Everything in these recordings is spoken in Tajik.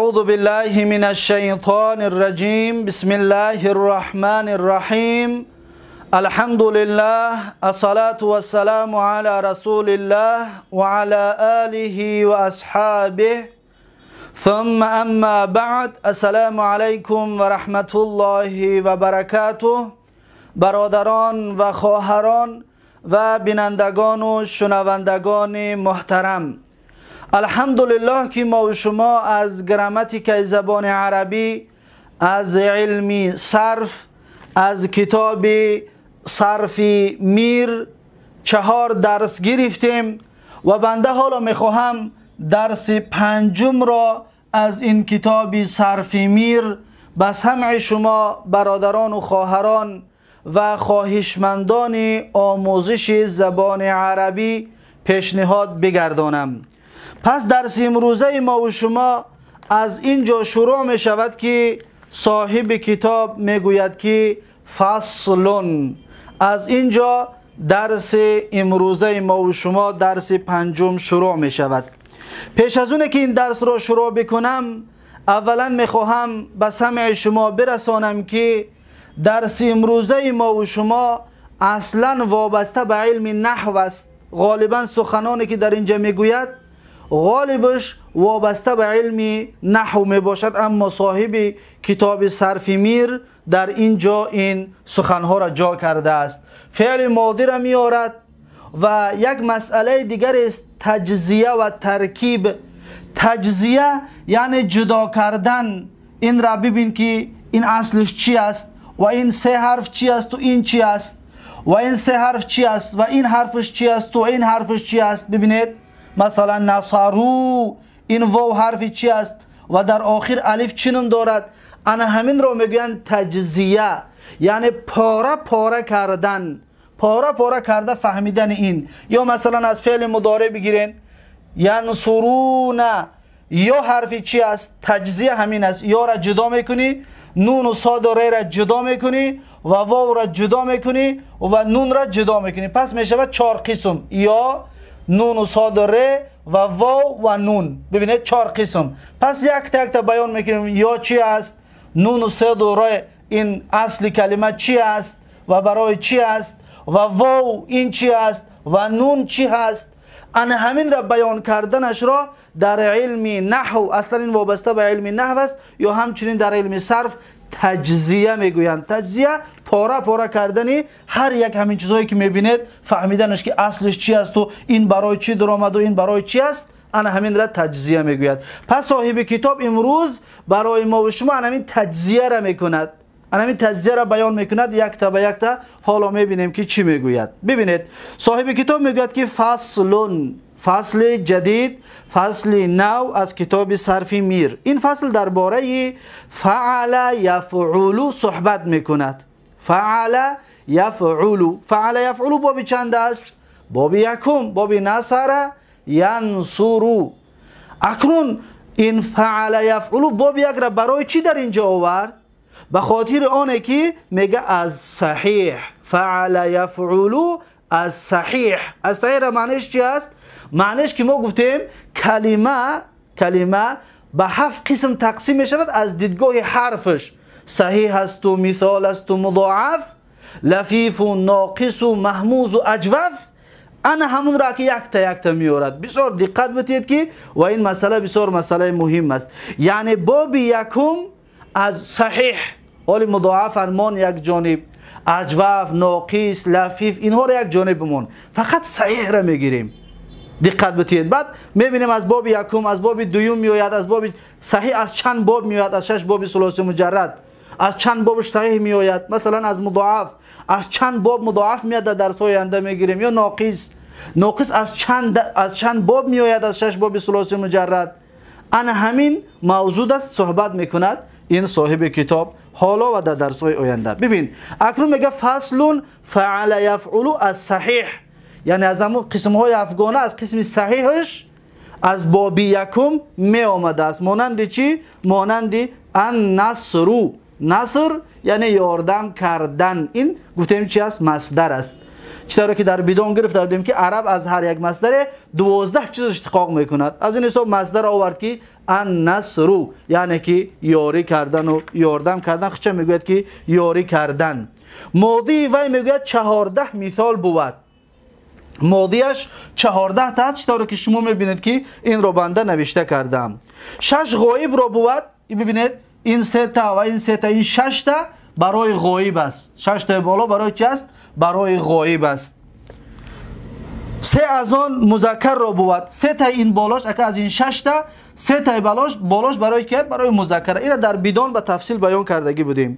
أعوذ بالله من الشيطان الرجيم. بسم الله الرحمن الرحيم. الحمد لله، الصلاة والسلام على رسول الله وعلى آله وأصحابه، ثم أما بعد. السلام عليكم ورحمة الله وبركاته. برادران و خواهران و بینندگان و شنوندگان محترم، الحمدلله که ما و شما از گراماتیک زبان عربی، از علم صرف، از کتاب صرف میر 4 درس گرفتیم و بنده حالا میخواهم درس 5 را از این کتاب صرف میر به سمع شما برادران و خواهران و خواهشمندان آموزش زبان عربی پیشنهاد بگردانم. پس درس امروزه ما و شما از اینجا شروع می شود که صاحب کتاب می گوید که فصلون. از اینجا درس امروزه ما و شما درس 5 شروع می شود. پیش از اونه که این درس را شروع بکنم، اولا می خواهم به سمع شما برسانم که درس امروزه ما و شما اصلا وابسته به علم نحو است. غالبا سخنانی که در اینجا میگوید غالبش وابسته به علم نحو می باشد، اما صاحب کتاب صرف میر در اینجا این سخنها را جا کرده است. فعل ماضی را میارد و یک مسئله دیگر است، تجزیه و ترکیب. تجزیه یعنی جدا کردن. این را ببین که این اصلش چی است و این 3 حرف چی است و این چی است و این 3 حرف چی است و این حرفش چی است و این حرفش چی است. ببینید مثلا نصارو، این واو حرف چی است و در آخر الف چی نام دارد. انا همین رو میگویند تجزیه، یعنی پاره پاره کردن، پاره پاره کرده فهمیدن این. یا مثلا از فعل مضارع بگیرین، ینصرون، یا حرف چی است، تجزیه همین است. یا را جدا میکنی، نون و صاد و ر را جدا میکنی و واو را جدا میکنی و نون را جدا میکنی. پس میشود 4 قسم، یا نون و صاد و ر و واو و نون. ببینید 4 قسم. پس یک تا یک تا بیان میکنیم یا چی است، نون و صاد و ر این اصل کلمه چی است و برای چی است، و واو این چی است و نون چی هست. ان همین را بیان کردنش را در علم نحو، اصلا این وابسته به علم نحو است، یا همچنین در علم صرف تجزیه میگویند. تجزیه پاره پاره کردنی هر یک همین چیزهایی که میبینید، فهمیدنش که اصلش چی است و این برای چی درآمد و این برای چی است، انا همین را تجزیه میگوید. پس صاحب کتاب امروز برای ما و شما همین تجزیه را میکند، همین تجزیه را بیان میکند یک تا به یک تا. حالا میبینیم که چی میگوید. ببینید صاحب کتاب میگوید که فصلون، فصل جدید، فصل نو از کتاب صرف میر. این فصل درباره فعل یفعل صحبت میکند. فعل یفعل، فعل یفعل باب چند است؟ باب یکم، باب نصر ینصر. اکنون این فعل یفعل باب یک را برای چی در اینجا آورد؟ به خاطر آنه که میگه از صحیح. فعل یفعل از صحیح. از صحیح را معنیش چی است؟ معنیش که ما گفتیم کلمه به 7 قسم تقسیم می شود از دیدگاه حرفش. صحیح است و مثال است و مضاعف، لفیف و ناقص و محموز و اجوف. انا همون را که یک تا یک تا میارد. بسیار دقت بتید که و این مسئله بسیار مسئله مهم است. یعنی باب یکم از صحیح، حال مضاعف مان یک جانب، اجوف، ناقص، لفیف، اینها را یک جانب بمون، فقط صحیح را میگیریم. دقت بتید. بعد میبینیم از باب یکم، از باب دوم میآید، از باب صحیح از چند باب میآید، از 6 باب ثلاثی مجرد از چند بابش صحیح میآید. مثلا از مضاعف از چند باب مضاعف میآید، در درس های آینده میگیریم. یا ناقص، ناقص از چند باب میآید، از 6 باب ثلاثی مجرد. انا همین موضوع است صحبت میکند این صاحب کتاب حالا و در درس های آینده. ببین اکنون میگه فصلون فعل یفعل از صحیح، یعنی از همون قسم های افغانه، از قسم صحیحش از باب یکم می آمده است. مانند چی؟ مانند النصر. نصر یعنی یاردم کردن. این گفتیم چی است؟ مصدر است. چطور که در بدون گرفته بودیم که عرب از هر یک مصدر 12 چیز اشتقاق میکند. از این حساب مصدر آورد که النصر، یعنی که یاری کردن و یاردم کردن. خچه میگوید که یاری کردن. ماضی وی میگوید 14 مثال بود. ماضیش 14 تا، چطور که شما میبینید که این رو بنده نوشته کردم. 6 غایب رو بود. ببینید این 3 تا و این 3 تا، این 6 تا برای غایب است. 6 تا بالا برای چی است؟ برای غایب است. 3 از آن مذکر را بود. 3 تا این بالاش، اگه از این 6 تا 3 تا بالاش برای که؟ برای مذکر. اینو در بدون به تفصیل بیان کردگی بودیم.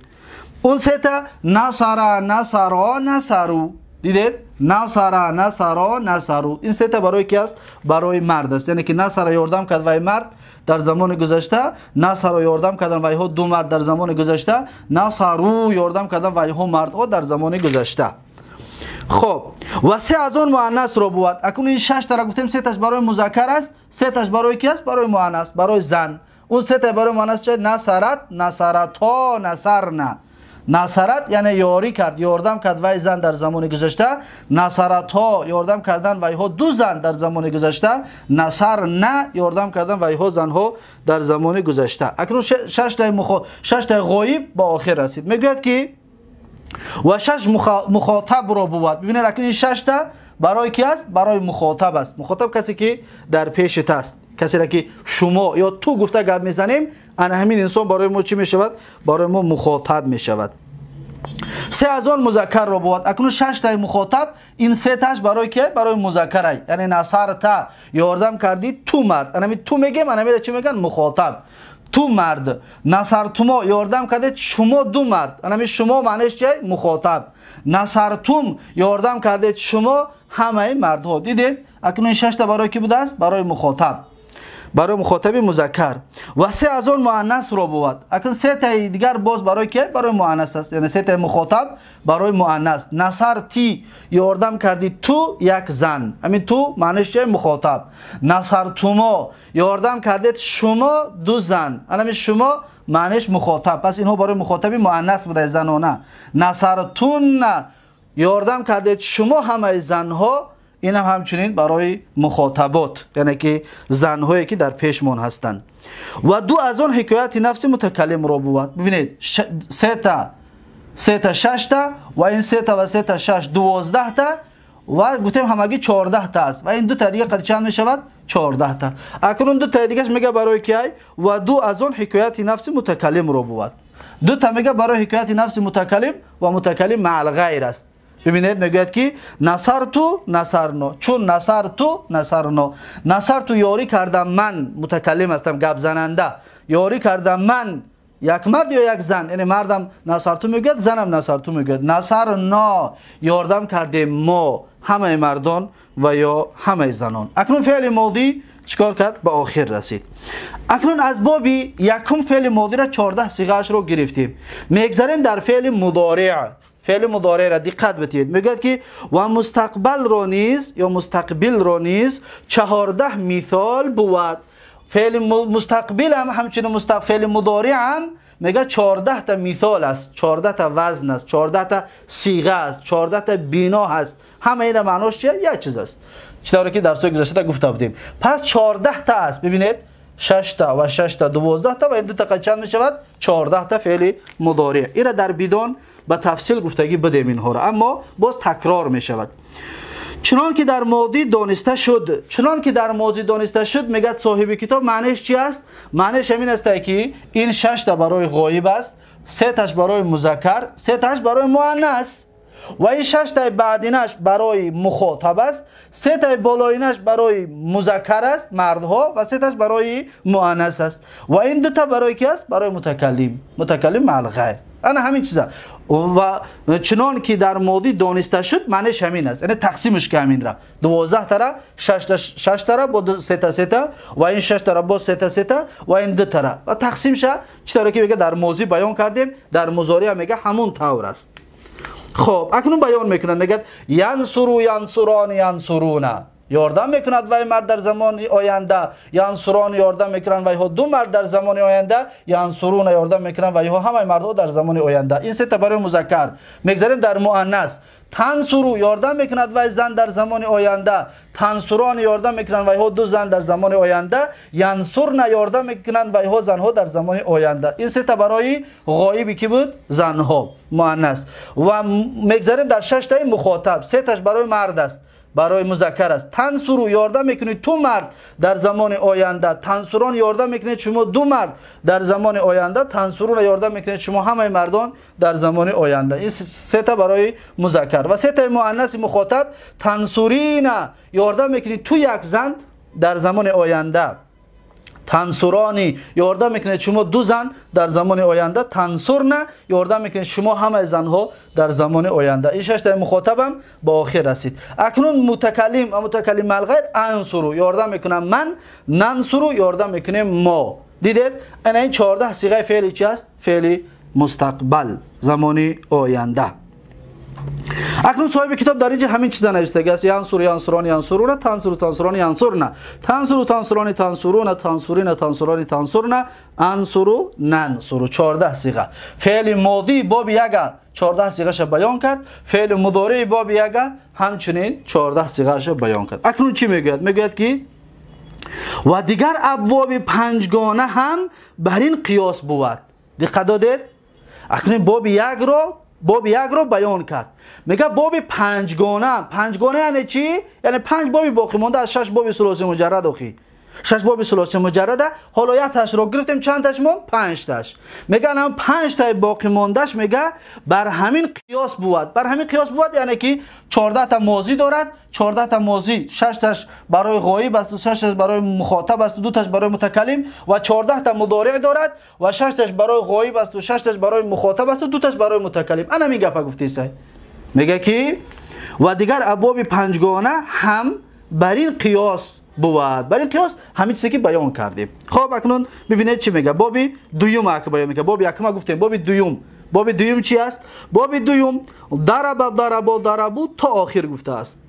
اون 3 تا نصر، نصرا، نصرو. دیدید؟ نصر، نصرا، نصرو. این 3 تا برای کی است؟ برای مرد است. یعنی که نصر یاردم کرد وای مرد در زمان گذشته، نصر یاردم کردن وای ها دو مرد در زمان گذشته، نصرو یاردم کردن وای ها مردها در زمان گذشته. خب و 3 از آن مؤنث را بود. اکنون این 6 تا را گفتیم، 3 تاش برای مذکر است، 3 تاش برای کی است؟ برای مؤنث، برای زن. اون 3 تا برای مؤنث چه؟ نصرت، نصرتا، نصرنا. نصرت یعنی یاری کرد، یاردم کرد وای زن در زمان گذشته. نصرت ها یاردم کردن وای ها دو زن در زمان گذشته. نصر نه یاردم کردن وای ها زن ها در زمان گذشته. اکنون 6 تا غایب با آخر رسید. میگوید که و 6 مخاطب را بود. ببینید اکنون این 6 تا برای کی است؟ برای مخاطب است. مخاطب کسی که در پیشت است، کسی را که شما یا تو گفته گپ میزنیم، انا همین انسان برای ما چی میشود؟ برای ما مخاطب میشود. 3 از آن مذکر را بود. اکنون 6 تا مخاطب، این 3 تاش برای که؟ برای مذکر. یعنی نصر تا یاردم کردی تو مرد. انا تو میگیم، انا میره چی میگن؟ مخاطب. تو مرد. نصرتما یاردم کردید شما دو مرد. انا شما معنیش چیه؟ مخاطب. نصرتم یاردم کردید شما همه مردها. دیدید؟ اکنون 6 تا برای کی بوده است؟ برای مخاطب، برای مخاطب مذکر. و 3 از آن مؤنث را بود. اکنون 3 تا دیگر باز برای که؟ برای مؤنث است. یعنی 3 تا مخاطب برای مؤنث. نصرتی یاردم کردی تو یک زن. همین تو معنیش چیه؟ مخاطب. نصرتما یاردم کردید شما دو زن. همین شما معنیش مخاطب. پس اینها برای مخاطب مؤنث بوده، زنانه. نصرتون یاردم کردید شما همه زنها. این هم همچنین برای مخاطبات، یعنی که زنهایی که در پیشمون هستند. و 2 از آن حکایت نفس متکلم را بود. ببینید 3 تا 3 تا 6 تا و این 3 تا و 3 تا 6 12 تا و گفتیم همگی 14 تا است و این 2 تا دیگه قد چند میشود؟ 14 تا. اکنون 2 تا دیگهش میگه برای کی؟ و 2 از آن حکایت نفس متکلم را بود. 2 تا میگه برای حکایت نفس متکلم و متکلم مع الغیر است. ببینید میگوید که نصرتو نصرنا، چون نصرتو نصرنا. نصرتو یاری کردم من، متکلم هستم، گپ زننده. یاری کردم من، یک مرد یا یک زن، یعنی مردم نصرتو میگوید، زنم نصرتو میگوید. نصرنا یاردم کردیم ما، همه مردان و یا همه زنان. اکنون فعل ماضی چیکار کرد؟ به آخر رسید. اکنون از باب یکم فعل ماضی را 14 صیغه اش رو گرفتیم. میگذریم در فعل مضارع. فعل مضارع را دقت بدهید. میگوید که و مستقبل را نیز یا مستقبل را نیز 14 مثال بود. فعل مستقبل هم همچنین فعل مضارع هم میگه 14 تا مثال است، 14 تا وزن است، 14 تا صیغه است، 14 تا بنا هست. همه اینا معناش چیه؟ یک چیز است. چطوری که در سوی گذشته گفته بودیم. پس 14 تا است. ببینید 6 تا و 6 تا 12 تا و این دو تا چند میشود؟ 14 تا فعل مضارع. اینا در بدون به تفصیل گفتگی بدیم اینها را، اما باز تکرار میشود. چنان که در ماضی دانسته شد، چنان که در ماضی دانسته شد، میگه صاحب کتاب معنیش چی است؟ معنیش همین است که این 6 تا برای غایب است، 3 تاش برای مذکر، 3 تاش برای مؤنث و این 6 تا بعدینش برای مخاطب است، 3 تا بالایینش برای مذکر است، مردها، و 3 تاش برای مؤنث است و این 2 تا برای کی است؟ برای متکلم، متکلم مع الغیر. انا همین چیزا و چنان که در ماضی دانسته شد معنیش همین است، یعنی تقسیمش که همین را 12 تا 6 تا با 3 تا 3 تا و این 6 تا با 3 تا 3 تا و این 2 تا و تقسیم شه. چطوری که میگه در ماضی بیان کردیم، در مضارع میگه همون طور است. خب اکنون بیان میکنن، میگه ینصرو ینصران ینصرون. ёрдам мекунад вай мард дар замони оянда, янсурон ёрдам мекунанд вайҳо ду мард дар замони оянда, янсуруна ёрдам мекунанд вайҳо ҳамаи мардҳо дар замони оянда. Ин се та барои музаккар. Мегзарем дар муаннас. Тансуру ёрдам мекунад вай зан дар замони оянда, тансурон ёрдам мекунанд вайҳо ду зан дар замони оянда, янсурна ёрдам мекунанд вайҳо занҳо дар замони оянда. Ин се та барои ғоиби ки буд? Занҳо, муаннас. Ва мегзарем дар шаш таи мухотаб. Се таш барои мард аст, барои музаккар аст. Тансуру ёрдам мекунед ту мард дар замони оянда, тансурон ёрдам мекунед шумо ду мард дар замони оянда, тансуруна ёрдам мекунед шумо ҳамаи мардон дар замони оянда. Ин се та барои музаккар. Ва се таи муаннаси мухотаб, тансурина ёрдам мекунед ту як зан дар замони оянда, тансурони ёрдам мекунед шумо ду зан дар замони оянда, тансурна ёрдам мекунед шумо ҳамаи занҳо дар замони оянда. Ин шаш таи мухотабам ба охир расид. Акнун мутакаллим ва мутакаллим малғайр, ансуру ёрдам мекунам ман, нансуру ёрдам мекунем мо. Дидед? Ана ин 14 сиғаи феъли чи аст? Феъли мустақбал, замони оянда. Акнун соҳиби китоб дар инҷа ҳамин чиза навиштагӣ аст: янсуру, янсурони, янсуруна, тансуру, тансурони, янсурна, тансуру, тансурони, тансуруна, тансурина, тансурони, тансурна, ансуру, нансуру. 14 сиға. Феъли модии боби яга 14 сиғаша баён кард, феъли мудории боби яга ҳамчунин 14 сиғаша баён кард. Акнун чӣ мегӯяд? Мегӯяд ки ва дигар абвоби панҷгона ҳам бар ин қиёс бувад. Диққат додед? Акнун боби якро баён кард. Мега боби панҷгона. Панҷгона яъне чӣ? Яъне панҷ боби боқӣ монда аз шаш боби сулоси муҷаррад. Охи шаш боби сулоси муҷаррада ҳоло як ташро гирифтем, чанд таш монд? Панҷ таш. Мега ҳам панҷ таи боқӣ мондаш мега бар ҳамин қиёс бувад. Бар ҳамин қиёс бувад яъне ки 14 та мозӣ дорад, 14 та мозӣ, 6 таш барои ғоиб аст, 6 таш барои мухотаб аст, 2 таш барои мутакаллим ва 14 та мудориъ дорад ва 6 таш барои ғоиб аст, 6 таш барои мухотаб аст, 2 таш барои мутакаллим. Ана ҳамин гапа гуфтисай. Мега ки ва дигар абвоби панҷгона ҳам бар ин қиёс бувад. Бар ин қиёс ҳамин чизе ки баён кардем. Хоб, акнун бибинед чӣ мега. Боби дуюм ак баён мега. Боби якума гуфтем, боби дуюм. Боби дуюм чи аст? Боби дуюм дараба, дарабо, дарабу то охир гуфтааст.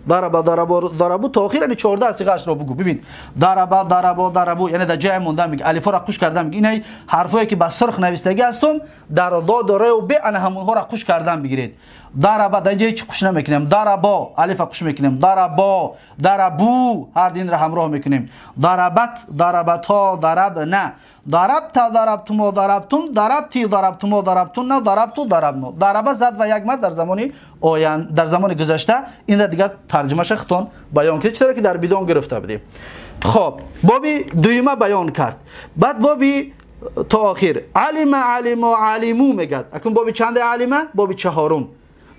Дараба, дарабо, дарабу то охир, яъне 14 сиғаашро бугу. Бибин, дараба, дарабо, дарабу, яъне дар ҷае монда мега, алифҳоро қуш кардан мега. Инай ҳарфое ки ба сурх навистагӣ ҳастум, дар до, дореу бе, ана ҳамонҳоро қуш кардан бигиред. Дараба, дар инҷа ҳеҷ қуш намекунем. Дарабо, алифа қуш мекунем. Дарабо, дарабу, ҳар динро ҳамроҳ мекунем. Дарабат, дарабато, дарабна, дарабта, дарабтумо, дарабтум, дарабти, дарабтумо, дарабтунна, дарабту, дарабно. Дараба зад ва як мард дар замони оян, дар замони гузашта. Инра дигар тарҷумаша хитон баён кард, чиро ки дар бидон гирифта будем. Хоб, боби дуюма баён кард. Баъд боби то охир алима, алимо, алиму мегӯяд. Акун боби чанде алима? Боби чаҳорум.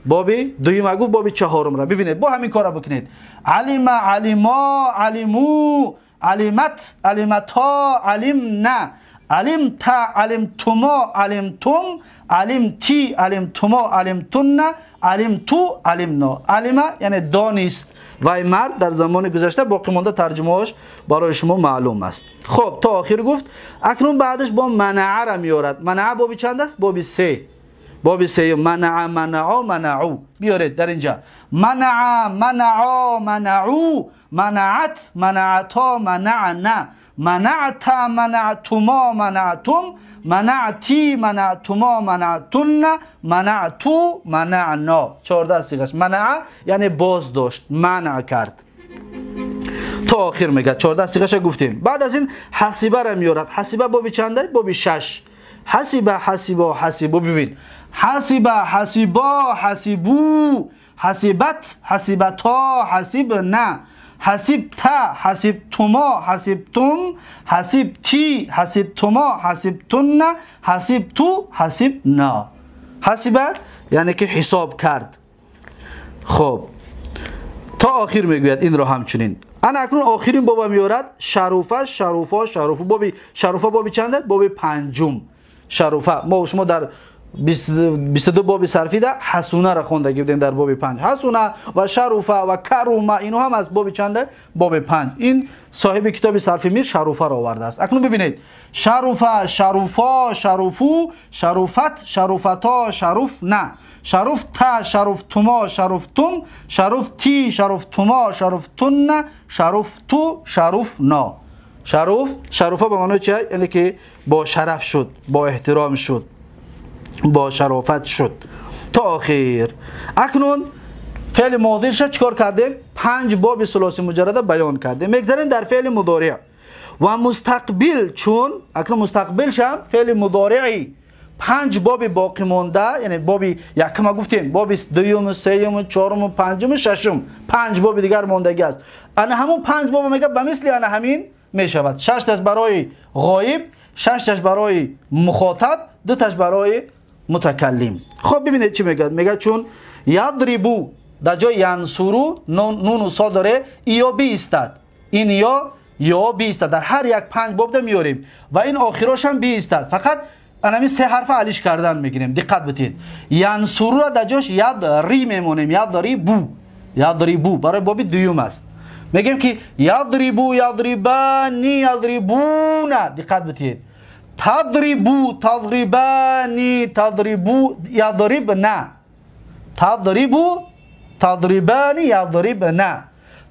Боби дуюма гуфт, боби чаҳорумра бибинед, бо ҳамин корро бикунед. Алима, алимо, алиму, алимат, алимато, алимна, алимта, алимтумо, алимтум, алимти, алимтумо, алимтунна, алимту, алимно. Алима яъне донист вай мард дар замони гузашта. Боқӣ монда тарҷумаҳош барои шумо маълум аст. Хоб, то охир гуфт. Акнун баъдаш бо манааро меорад. Манаа боби чанд аст? Боби се. Боби сеюм манаа, манао, манаъу. Биёред дар инҷа манаа, манао, манаъу, манаат, манаато, манаъна, манаъта, манаътумо, манаътум, манаъти, манаътумо, манаътунна, манаъту, манаъно. 14 сиғаш. Манаа яъне боз дошт, манъ кард. То охир мегӯяд. 14 сиғаша гуфтем. Баъд аз ин ҳасибаро меорад. Ҳасиба боби чанда? Боби шаш. Ҳасиба, ҳасибо, ҳасибу. Бибин, ҳасиба, ҳасибо, ҳасибу, ҳасибат, ҳасибато, ҳасибна, ҳасибта, ҳасибтумо, ҳасибтум, ҳасибти, ҳасибтумо, ҳасибтунна, ҳасибту, ҳасибна. Ҳасиба яъне ки ҳисоб кард. Хоб, то охир мегӯяд инро ҳамчунин. Ана акнун охирин боба меорад. Шаруфа, шаруфо, шаруфу. Боби шаруфа боби чанда? Боби панҷум. Шаруфа мо шумо дар 22 боби сарфи да ҳасуна ра хонда гирифтем дар боби 5. Ҳасуна ва шаруфа ва карума инҳо ҳам аз боби чанде? Боби 5. Ин соҳиби китоби сарфи Мир шаруфа ро овардааст. Акнун бибинед: шаруфа, шаруфо, шаруфу, шаруфат, шаруфато, шаруфна, шаруфта, шаруфтумо, шаруфтум, шаруфти, шаруфтумо, шаруфтунна, шаруфту, шаруфно. Шаруф, шаруфа ба маънои чи? Яъне ки бо шараф шуд, бо эҳтиром шуд, бо шарофат шуд. То охир. Акнун феъли модиша чикор кардем? 5 боби сулоси муҷаррада баён кардем. Мегзарем дар феъли мудориъ ва мустақбил. Чун акнун мустақбилшам феъли мудориъи 5 боби боқӣ монда, яъне боби якума гуфтем, боби дуюм, сеюм, чорум, панҷум, шашум, 5 боби дигар мондагӣ аст. Ана ҳамун 5 боба мега ба мисли ана ҳамин мешавад. 6 таш барои ғоиб, 6 таш барои мухотаб, 2 таш барои мутакаллим. Хоб, бибинед чӣ мегӯяд. Мегӯяд чун ядрибу дар ҷои янсуру нуну со доре, иё биистад. Ин ё биистад. Дар ҳар як 5 бобда меорем ва ин охирошам биистад. Фақат анами се ҳарфа алиш кардан мегирем. Диққат битед. Янсурура дар ҷош ядри мемонем. Ядрибу. Ядрибу барои боби дуюм аст. Мегӯем ки ядрибу, ядрибани, ядрибуна. Диққат битед. Тадрибу, тадрибани, тадрибу, ядрибна. Тадрибу, тадрибани, ядрибна.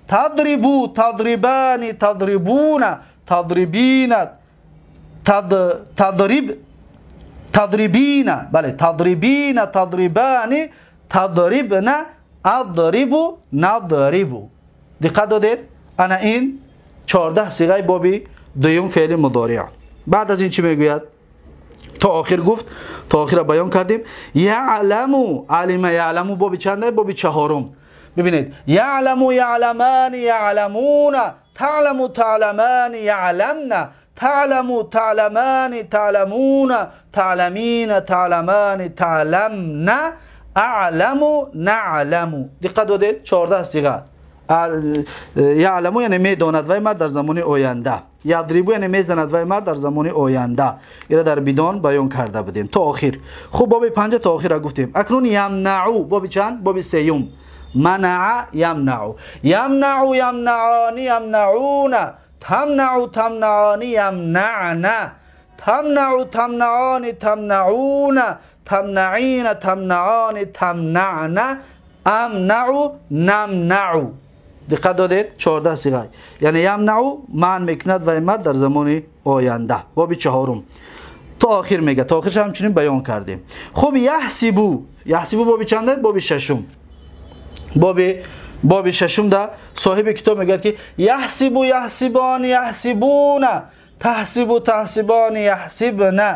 Тадрибу, тадрибани, тадрибуна, тадрибина, тадриб, тадрибина. Бале, тадрибина, тадрибани, тадрибна, адрибу, надрибу. Диққат додед? Ана ин 14 сиғаи боби дуюм феъли мудориъ. Баъд аз ин чӣ мегӯяд? То охир гуфт, то охира баён кардем. Яъламу, алима яъламу боби чанде? Боби чаҳорум. Бибинед: яъламу, яъламани, яъламуна, таъламу, таъламани, яъламна, таъламу, таъламани, таъламуна, таъламина, таъламани, таъламна, аъламу, наъламу. Диққат додед? 14 сиға. Яъламу яъне медонад вай мард дар замони оянда. Ядрибу яъне мезанад вай мард дар замони оянда. Ира дар бидон баён карда будем то охир. Хуб, боби 5 то охира гуфтем. Акнун ямнау боби чанд? Боби сеюм. Манаа ямнау. Ямнау, ямнаани, ямнауна, тамнау, тамнаани, ямнаана, тамнау, тамнаани, тамнауна, тамнаина, тамнаани, тамнаана, амнау, намнау. Диққат додед? 14 сиға. Яъне ямнау манъ мекунад вай мард дар замони оянда. Боби чаҳорум. То охир мега. То охирш ҳамчунин баён кардем. Хуб, яҳсибу. Яҳсибу боби чанде? Боби шашум. Боби шашум да соҳиби китоб мегӯяд ки яҳсибу, яҳсибони, яҳсибуна, таҳсибу, таҳсибони, яҳсибна,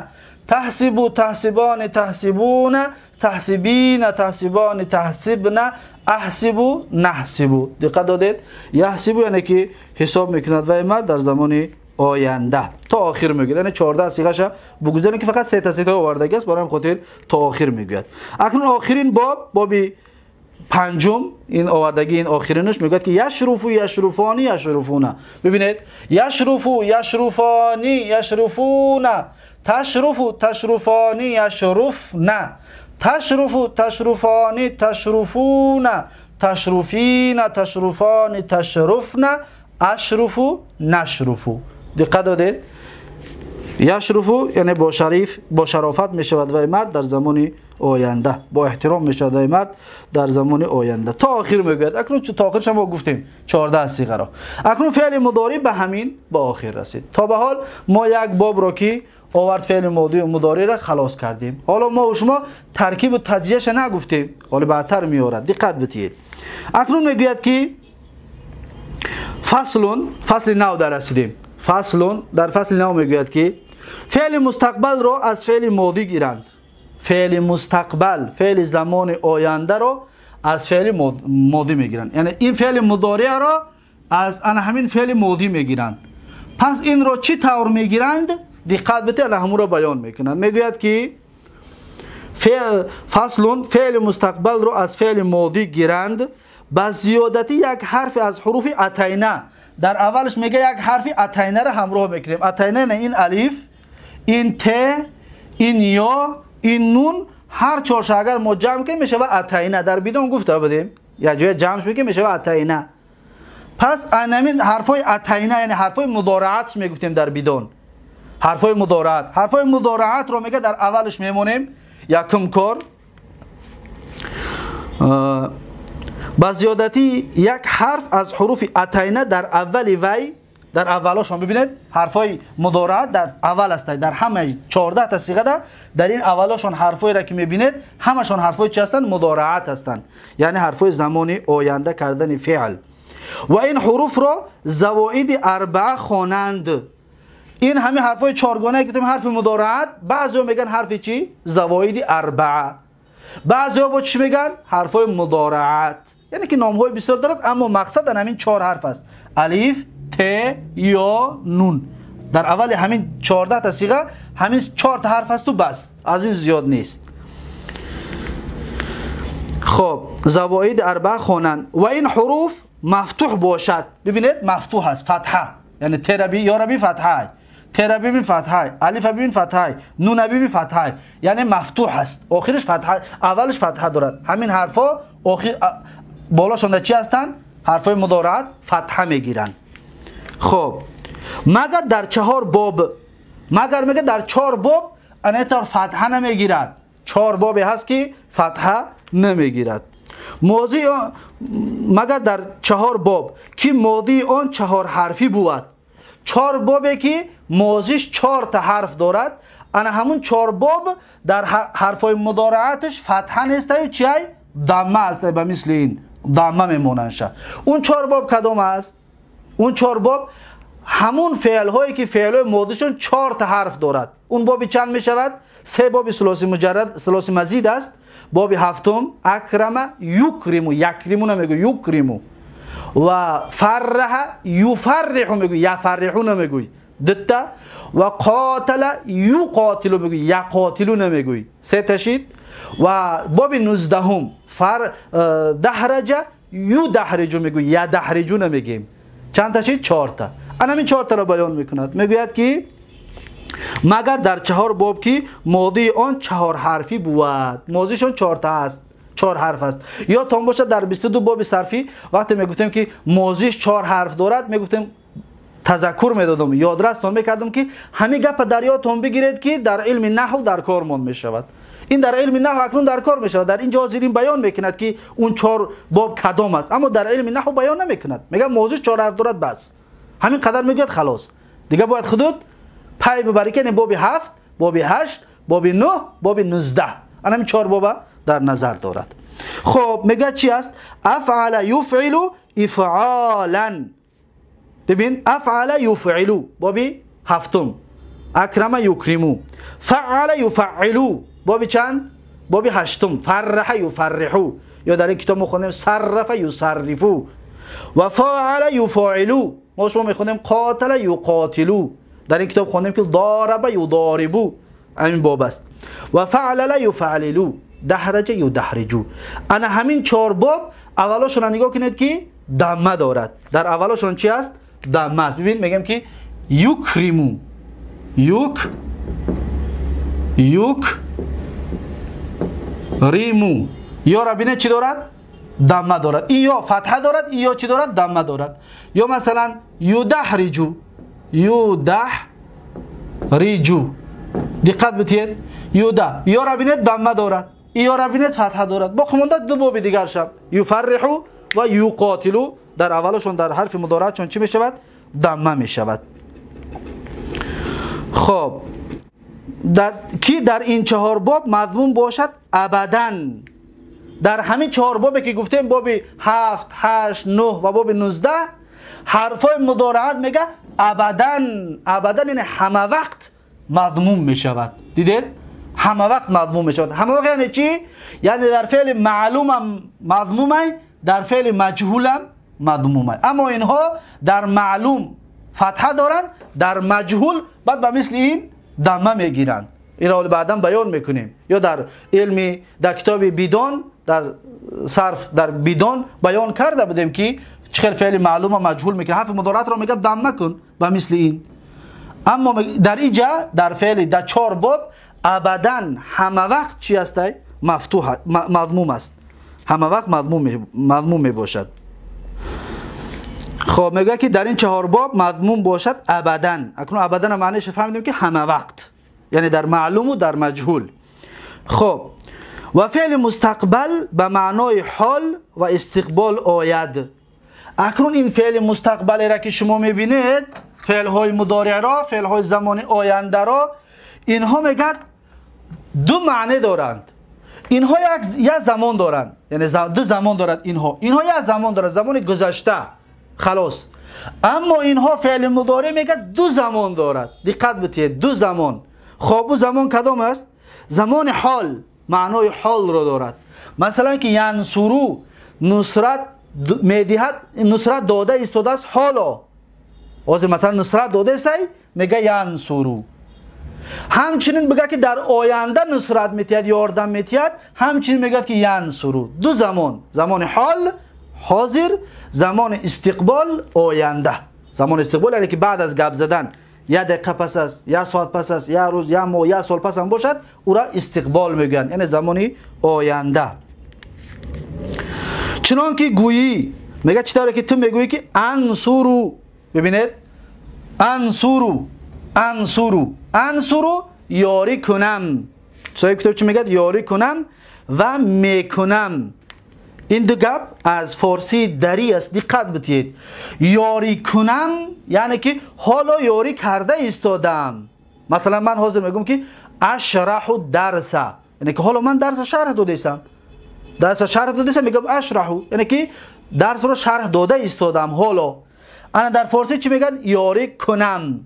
таҳсибу, таҳсибони, таҳсибуна, таҳсибина, таҳсибони, таҳсибна, аҳсибу, наҳсибу. Диққат додед? Яҳсибу яъне ки ҳисоб мекунад вай мард дар замони оянда. То охир мегӯяд. Яъне 14 сиғаша бугузарем ки фақат сета сета овардагӣ аст, барои ҳам хотир то охир мегӯяд. Акнун охирин боб, боби панҷум, ин овардагӣ, ин охиринаш мегӯяд ки яшруфу, яшруфони, яшруфуна. Бибинед: яшруфу, яшруфони, яшруфуна, ташруфу, ташруфони, яшруфна, ташруфу, ташруфони, ташруфуна, ташруфина, ташруфони, ташруфна, ашруфу, нашруфу. Диққат додед? Яшруфу яъне бо шариф, бо шарофат мешавад вай мард дар замони оянда, бо эҳтиром мешавад вай мард дар замони оянда. То охир мегӯяд. Акнун то охирш мо гуфтем 14 сиғаро. Акнун феъли мудорӣ ба ҳамин ба охир расид. То ба ҳол мо як бобро ки овард феъли мудориро халос кардем. Ҳоло мо шумо таркибу таҷзияша нагуфтем, ҳоло баъдтар меорад. Диққат битиед. Акнун мегӯяд ки фаслун, фасли нав дар расидем. Фаслун, дар фасли нав мегӯяд ки феъли мустақбалро аз феъли модӣ гиранд. Феъли мустақбал, феъли замони ояндаро аз феъли модӣ мегиранд. Яъне ин феъли мудориаро аз ана ҳамин феъли модӣ мегиранд. Пас инро чӣ тавр мегиранд? Диққат битед, ана ҳамонро баён мекунанд. Мегӯяд ки фаслун, феъли мустақбалро аз феъли модӣ гиранд ба зиёдати як ҳарфи аз ҳуруфи атайна. Дар аввалш мега як ҳарфи атайнаро ҳамроҳ мекунем. Атайна не ин алиф, ин т, ин ё, ин нун ҳар чорша агар мо ҷамъ кунем, мешава атайна. Дар бидон гуфта будем, як ҷоя ҷамъш мекунем, мешава атайна. Пас анамин ҳарфҳои атайна, яъне ҳарфҳои мудораатш мегуфтем дар бидон. Ҳарфҳои мудораат, ҳарфҳои мудораатро мега дар аввалш мемонем. Якум кор ба зиёдатии як ҳарф аз ҳуруфи атайна дар аввали вай, дар аввалошон бибинед, ҳарфҳои мудораат дар аввал ҳастанд. Дар ҳамаи 14 та сиғада дар ин аввалошон ҳарфҳоеро ки мебинед, ҳамашон ҳарфҳои чи ҳастанд? Мудораат ҳастанд, яъне ҳарфҳои замони оянда кардани феъл. Ва ин ҳуруфро завоиди арбаа хонанд. Ин ҳамин ҳарфҳои чоргонае ки гуфтем ҳарфи мудораат, баъзеҳо мегӯянд ҳарфи чӣ? Завоиди арбаа. Баъзеҳо бо чӣ мегӯянд? Ҳарфҳои мудораат. Яъне ки номҳои бисёр дорад, аммо мақсад дар ҳамин чор ҳарф аст: алиф, т, ё, нун. Дар аввали ҳамин 14 та сиға ҳамин чорта ҳарф асту бас, аз ин зиёд нест. Хоб, завоиди арбаа хонанд. Ва ин ҳуруф мафтуҳ бошад. Бибинед, мафтуҳ аст, фатҳа, яъне тераби ёраби фатҳай, тера бибин фатҳай, алифа бибин фатҳай, нуна бибин фатҳай, яъне мафтуҳ аст, охириш фатҳа, аввалиш фатҳа дорад. Ҳамин ҳарфҳо охир болошонда чӣ ҳастанд? Ҳарфҳои мудораат фатҳа мегиранд. Хоб, магар дар чаҳор боб, магар мега дар чор боб анетар фатҳа намегирад. Чор бобе ҳаст ки фатҳа намегирад. Мозии магар дар чаҳор боб ки модии он чаҳор ҳарфӣ бувад. Чор бобе ки мозиш чорта ҳарф дорад, ана ҳамун чор боб дар ҳарфҳои мудорааташ фатҳа нестаю чиай? Дамма аст, ба мисли ин дамма мемонандша. Он чор боб кадом аст? Он чор боб ҳамун феълҳое ки феълҳои модишон чорта ҳарф дорад. Он боби чанд мешавад? Се боби сулоси муҷаррад, сулоси мазид аст. Боби ҳафтум акрама юкриму, якриму намегӯ, юкриму, ва фарраҳа юфарриҳу мегӯй, яфарриҳу намегӯй, дутта, ва қотала юқотилу мегӯй, яқотилу намегӯй, се ташид. Ва боби нуздаҳум фар даҳраҷа юдаҳриҷу мегӯй, ядаҳриҷу намегӯем. Чанд ташид? Чорта. Анамин чортаро баён мекунад. Мегӯяд ки магар дар чаҳор боб ки модии он чаҳор ҳарфӣ бувад, мозишон чорта аст, чор ҳарф аст. Ёдтон бошад, дар 22 боби сарфӣ вақте мегуфтем ки мозиш чор ҳарф дорад, мегуфтем, тазаккур медодам, ёдрастон мекардам ки ҳамин гапа дар ёдтон бигиред ки дар илми наҳв дар кормон мешавад. Ин дар илми наҳв акнун дар кор мешавад. Дар ин ҷо ҳозир ин баён мекунад ки он чор боб кадом аст, аммо дар илми наҳв баён намекунад. Мегӯяд мозиш чор ҳарф дорад, бас, ҳамин қадар мегӯяд, халос. Дига бояд худут пай бибарӣ ки боби ҳафт, боби ҳашт, боби нӯҳ, боби нуздаҳ, анамин чор боба дар назар дорад. Хоб, мегӯяд чи аст? Афъала юфъилу ифъолан. Бибин, афъала юфъилу боби ҳафтум, акрама юкриму, фаъала юфаъилу боби чанд? Боби ҳаштум, фарраҳа юфарриҳу, ё дар ин китоб мо хондем саррафа юсаррифу, ва фаъала юфоилу, мо шумо мехондем қотала юқотилу, дар ин китоб хондем ки дораба юдорибу, ҳамин боб аст, ва фаълала юфаълилу, даҳраҷа юдаҳриҷу. Ана ҳамин чор боб аввалошонро нигоҳ кунед ки дамма дорад. Дар аввалошон чи аст? Дамма аст. Бибин, мегӯем ки юкриму, юк юк риму, ёра бинед чӣ дорад? Дамма дорад. Ин ё фатҳа дорад, ин ё чӣ дорад? Дамма дорад. Ё масалан юдаҳриҷу, юдаҳриҷу, диққат битиед, юда ёра бинед дамма дорад, ин ёра бинед фатҳа дорад. Боқӣ монда ду боби дигар шаб, юфарриҳу ва юқотилу, дар аввалашон дар ҳарфи мудораатшон чӣ мешавад? Дамма мешавад. Хоб, ки дар ин чаҳор боб мазмун бошад абадан. Дар ҳамин чаҳор бобе ки гуфтем, боби ҳафт, ҳашт, нӯҳ ва боби нуздаҳ, ҳарфҳои мудораат мега абадан, абадан яъне ҳама вақт мазмун мешавад. Дидед? Ҳама вақт мазмун мешавад. Ҳама вақт яъне чӣ? Яъне дар феъли маълумам мазмумай, дар феъли маҷҳулам мазмумай. Аммо инҳо дар маълум фатҳа доранд, дар маҷҳул баъд ба мисли ин дамма мегиранд. Инро баъдан баён мекунем. Ё дар илми, дар китоби бидон, дар сарф, дар бидон баён карда будем ки чӣ хел феъли маълума маҷҳул мекунад. Ҳарфи мудораатро мегӯяд дамма кун ба мисли ин. Аммо дар инҷа дар феъли дар чор боб абадан ҳама вақт чӣ ҳастай? مفتوح مضموم است، همه وقت مضموم می باشد. خب میگه که در این چهار باب مضموم باشد ابدا. اکنون ابدا معنیش فهمیدیم که همه وقت، یعنی در معلوم و در مجهول. خب و فعل مستقبل به معنای حال و استقبال آید. اکنون این فعل مستقبل را که شما میبینید، فعل های مضارع را، فعل های زمان آینده را، اینها میگه دو معنی دارند. اینها یک زمان دارند، یعنی دو زمان دارند. اینها یک زمان دارند، زمان گذشته خلاص. اما اینها فعل مضارع میگه دو زمان دارد. دقت بدهید، دو زمان. خب او زمان کدام است؟ زمان حال، معنای حال را دارد. مثلا که ینصرو، نصرت میدهد، نصرت داده ایستاده است حالا. حاضر مثلا نصرت داده است، میگه ینصرو. همچنین بگه که در آینده نصرت میتید، یاردم میتید، همچنین میگه که ینصرو. دو زمان، زمان حال حاضر، زمان استقبال آینده. زمان استقبال یعنی که بعد از گپ زدن یک دقیقه پس است، یک ساعت پس است، یک روز، یک ماه، یک سال پس هم باشد، او را استقبال میگن، یعنی زمان آینده. چنان که گویی، میگه چطوره که تو میگویی که انصرو. ببینید انصرو، انصرو، انصرو یاری کنم. صاحب کتاب چی میگه؟ یاری کنم و میکنم. این دو گپ از فارسی دری است، دقت بدهید. یاری کنم یعنی که حالا یاری کرده ایستادم. مثلا من حاضر میگم که اشرح درس، یعنی که حالا من درس شرح داده ایستم، درس شرح داده ایستم، میگم اشرح، یعنی که درس رو شرح داده ایستادم حالا. انا در فارسی چی میگن؟ یاری کنم.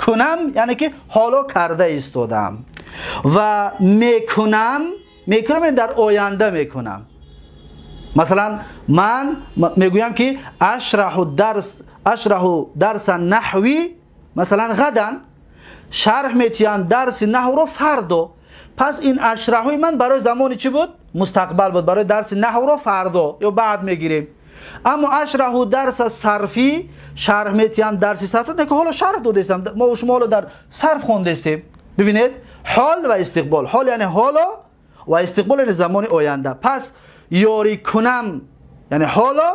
کنم یعنی که حالا کرده ایستادم. و میکنم، میکنم یعنی در آینده میکنم. مثلا من میگویم که اشرح درس، اشرح درس نحوی مثلا غدا، شرح میتیم درس نحو رو فردا. پس این اشرحوی من برای زمان چی بود؟ مستقبل بود، برای درس نحو رو فردا یا بعد میگیریم. اما اشرح درس صرفی، شرح میتیم درس صرفی، نه که حالا شرح دادیم، ما و شما حالا در صرف خوندیم. ببینید حال و استقبال، حال یعنی حالا و استقبال یعنی زمان آینده. پس یاری کنم یعنی حالا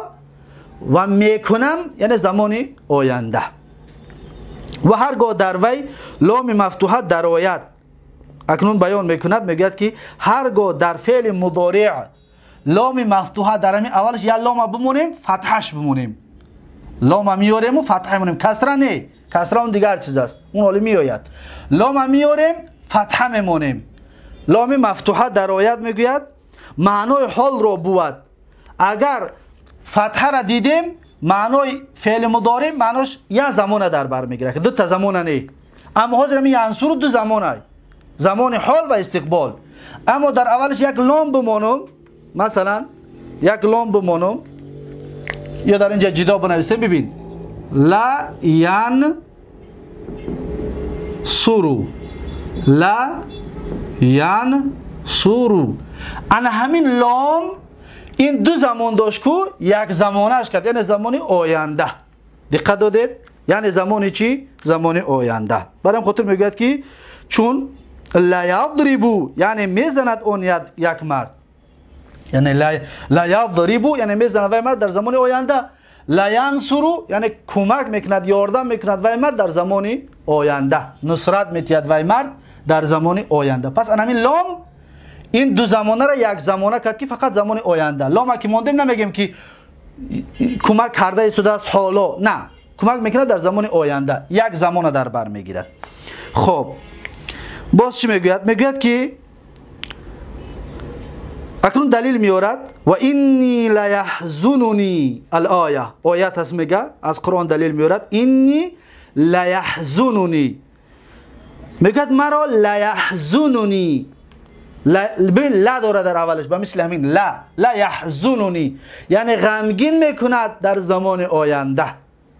و میکنم یعنی زمان آینده. و هرگاه در وی لام مفتوحه درآید، اکنون بیان میکند، میگوید که هرگاه در فعل مضارع لام مفتوحه در همین اولش یا لام بمونیم فتحش بمونیم، لام میاریم و فتحه میمونیم، کسره نه، کسره اون دیگر چیز است، اون حالی میآید. لام میاریم فتحه میمونیم، لام مفتوحه درآید، میگوید معنای حال را بود. اگر فتحه را دیدیم معنای فعل مضارع معناش یک زمان در بر میگیره که دو تا زمان نه. اما حاضر می ینصر دو زمانه، زمان حال و استقبال. اما در اولش یک لام بمانم، مثلا یک لام بمانم یا در اینجا جدا بنویسیم، ببین لا ین سرو، لا ین سرو. انا همین لام این دو زمان داشت کو یک زمانش کرد، یعنی زمان آینده. دقت دادید؟ یعنی زمان چی؟ زمان آینده. برام خاطر میگوید که چون لا یضربو یعنی میزند اون یک مرد، یعنی لا یضربو یعنی میزند وای مرد در زمان آینده. لا ینصرو یعنی کمک میکند، یاردم میکند وای مرد در زمان آینده، نصرت میتید وای مرد در زمان آینده. پس همین لام این دو زمانه را یک زمانه کرد که فقط زمان آینده. لام که موندیم نمیگیم که کمک کرده ایستاده است حالا، نه، کمک میکنه در زمان آینده، یک زمانه در بر میگیرد. خب باز چی میگوید؟ میگوید که اکنون دلیل میارد و اینی لیحزننی الآیه، آیت هست میگه از قرآن دلیل میارد، اینی لیحزننی، میگوید مرا لیحزننی، ببین لا داره در اولش، به مثل همین لا، لا یحزننی یعنی غمگین میکند در زمان آینده.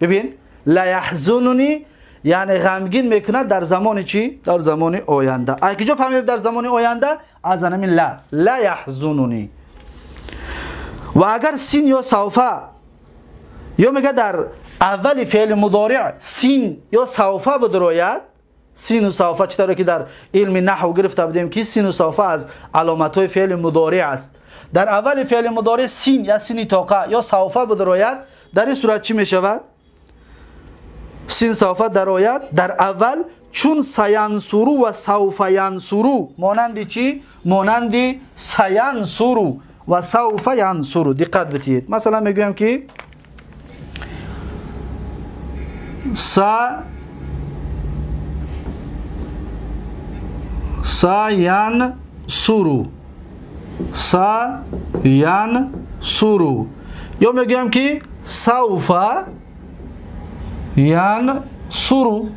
ببین لا یحزننی یعنی غمگین میکند در زمان چی؟ در زمان آینده. از کجا فهمید در زمان آینده؟ از همین لا، لا یحزننی. و اگر سین یا سوفه، یا میگه در اول فعل مضارع سین یا سوفه بدروید، سین و سوف، چطور که در علم نحو گرفته بودیم که سین و سوف از علامت‌های فعل مضارع است. در اول فعل مضارع سین یا سین طاقه یا سوف بدرآید، در این صورت چی میشود؟ سین سوف درآید در اول، چون سینصرو و سوف ینصرو، مانند چی؟ مانند سینصرو و سوف ینصرو. دقت بدهید. مثلا میگویم که سینصرو، سینصرو، یا میگویم که سوف ینصرو،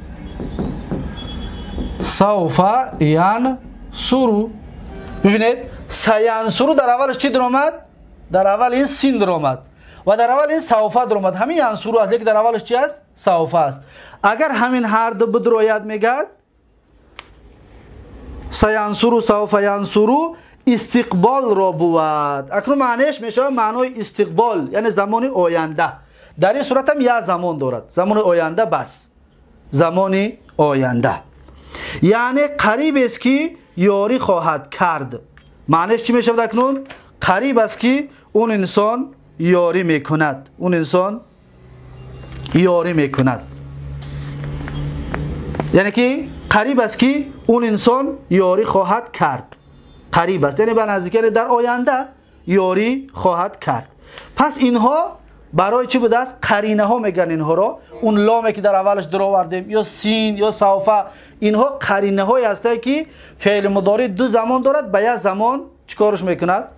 سوف ینصرو. ببینید سینصرو در اولش چی در آمد؟ در اول این سین در آمد و در اول این سوف در آمد. همین ینصرو است، لیکن در اولش چی است؟ سوف است. اگر همین هر دو بدروید میگد سینصرو سوف ینصرو استقبال را بود. اکنون معنیش میشه معنای استقبال، یعنی زمان آینده. در این صورت هم یه زمان دارد، زمان آینده، بس زمان آینده، یعنی قریب است که یاری خواهد کرد. معنیش چی میشود اکنون؟ قریب است که اون انسان یاری میکند، اون انسان یاری میکند، یعنی که قریب است که اون انسان یاری خواهد کرد. قریب است یعنی به نزدیکی در آینده یاری خواهد کرد. پس اینها برای چی بوده است؟ قرینه ها میگن اینها را. اون لامی که در اولش در آوردیم یا سین یا سوف، اینها قرینه های هستند که فعل مضارع دو زمان دارد، به یک زمان چیکارش میکند؟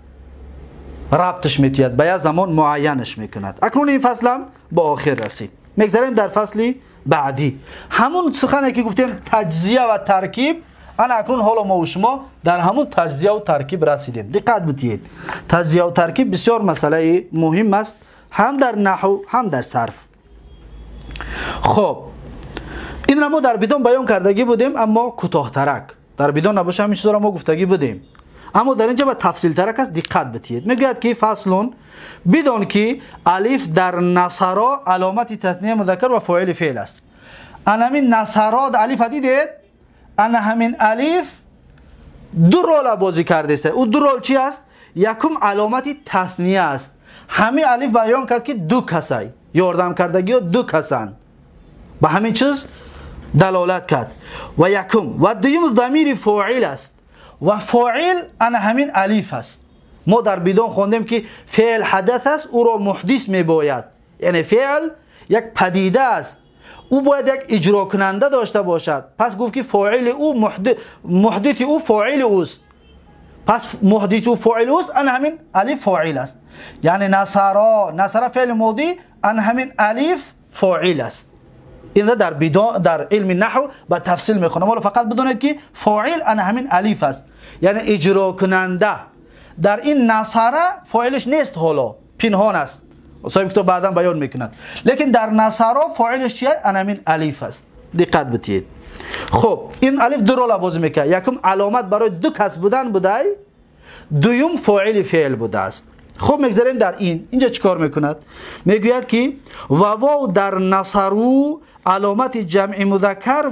ربطش میتید، به یک زمان معینش میکند. اکنون این فصل هم با آخر رسید. میگذریم در فصل بعدی، همون سخنی که گفتیم تجزیه و ترکیب. انا اکنون حالا ما و شما در همون تجزیه و ترکیب رسیدیم. دقت بدهید، تجزیه و ترکیب بسیار مسئله مهم است، هم در نحو هم در صرف. خب این را ما در بدون بیان کردگی بودیم، اما کوتاه‌ترک در بدون نباشه همین چیزا را ما گفتگی بودیم، اما در اینجا با تفصیل ترک است. دقت بدهید. میگوید که فصلون بدون که الف در نصرا علامت تثنیه مذکر و فاعل فعل است. انا همین نصرا الف دیدید، انا همین الف دو رول بازی کرده است. او دو رول چی است؟ یکم علامت تثنیه است. همین الف بیان کرد که دو کسای یاردم کردگی دو کسان، به همین چیز دلالت کرد. و یکم و دویم ضمیر فاعل است و فاعل انا همین الف است. ما در بدون خواندیم که فعل حدث است، او را محدث می باید، یعنی فعل یک پدیده است، او باید یک اجرا کننده داشته باشد. پس گفت که فاعل او محدث او فاعل اوست. پس محدث او فاعل اوست، انا همین الف فاعل است. یعنی نصرا، نصرا فعل ماضی، انا همین الف فاعل است. این را در در علم نحو با تفصیل میخونم، ولی فقط بدونید که فاعل انا همین الف است، یعنی اجرا کننده. در این نصرا فاعلش نیست، حالا پنهان است، صاحب کتاب بعدا بیان میکند، لیکن در نصرا فاعلش چیه؟ انا همین الف است. دقت بدید. خب این الف دو رول بازی میکنه، یکم علامت برای دو کس بودن بوده، دویم فاعل فعل بوده است. خب میگذاریم در این اینجا چیکار میکند؟ میگوید که و واو در نصرو علامت جمع مذکر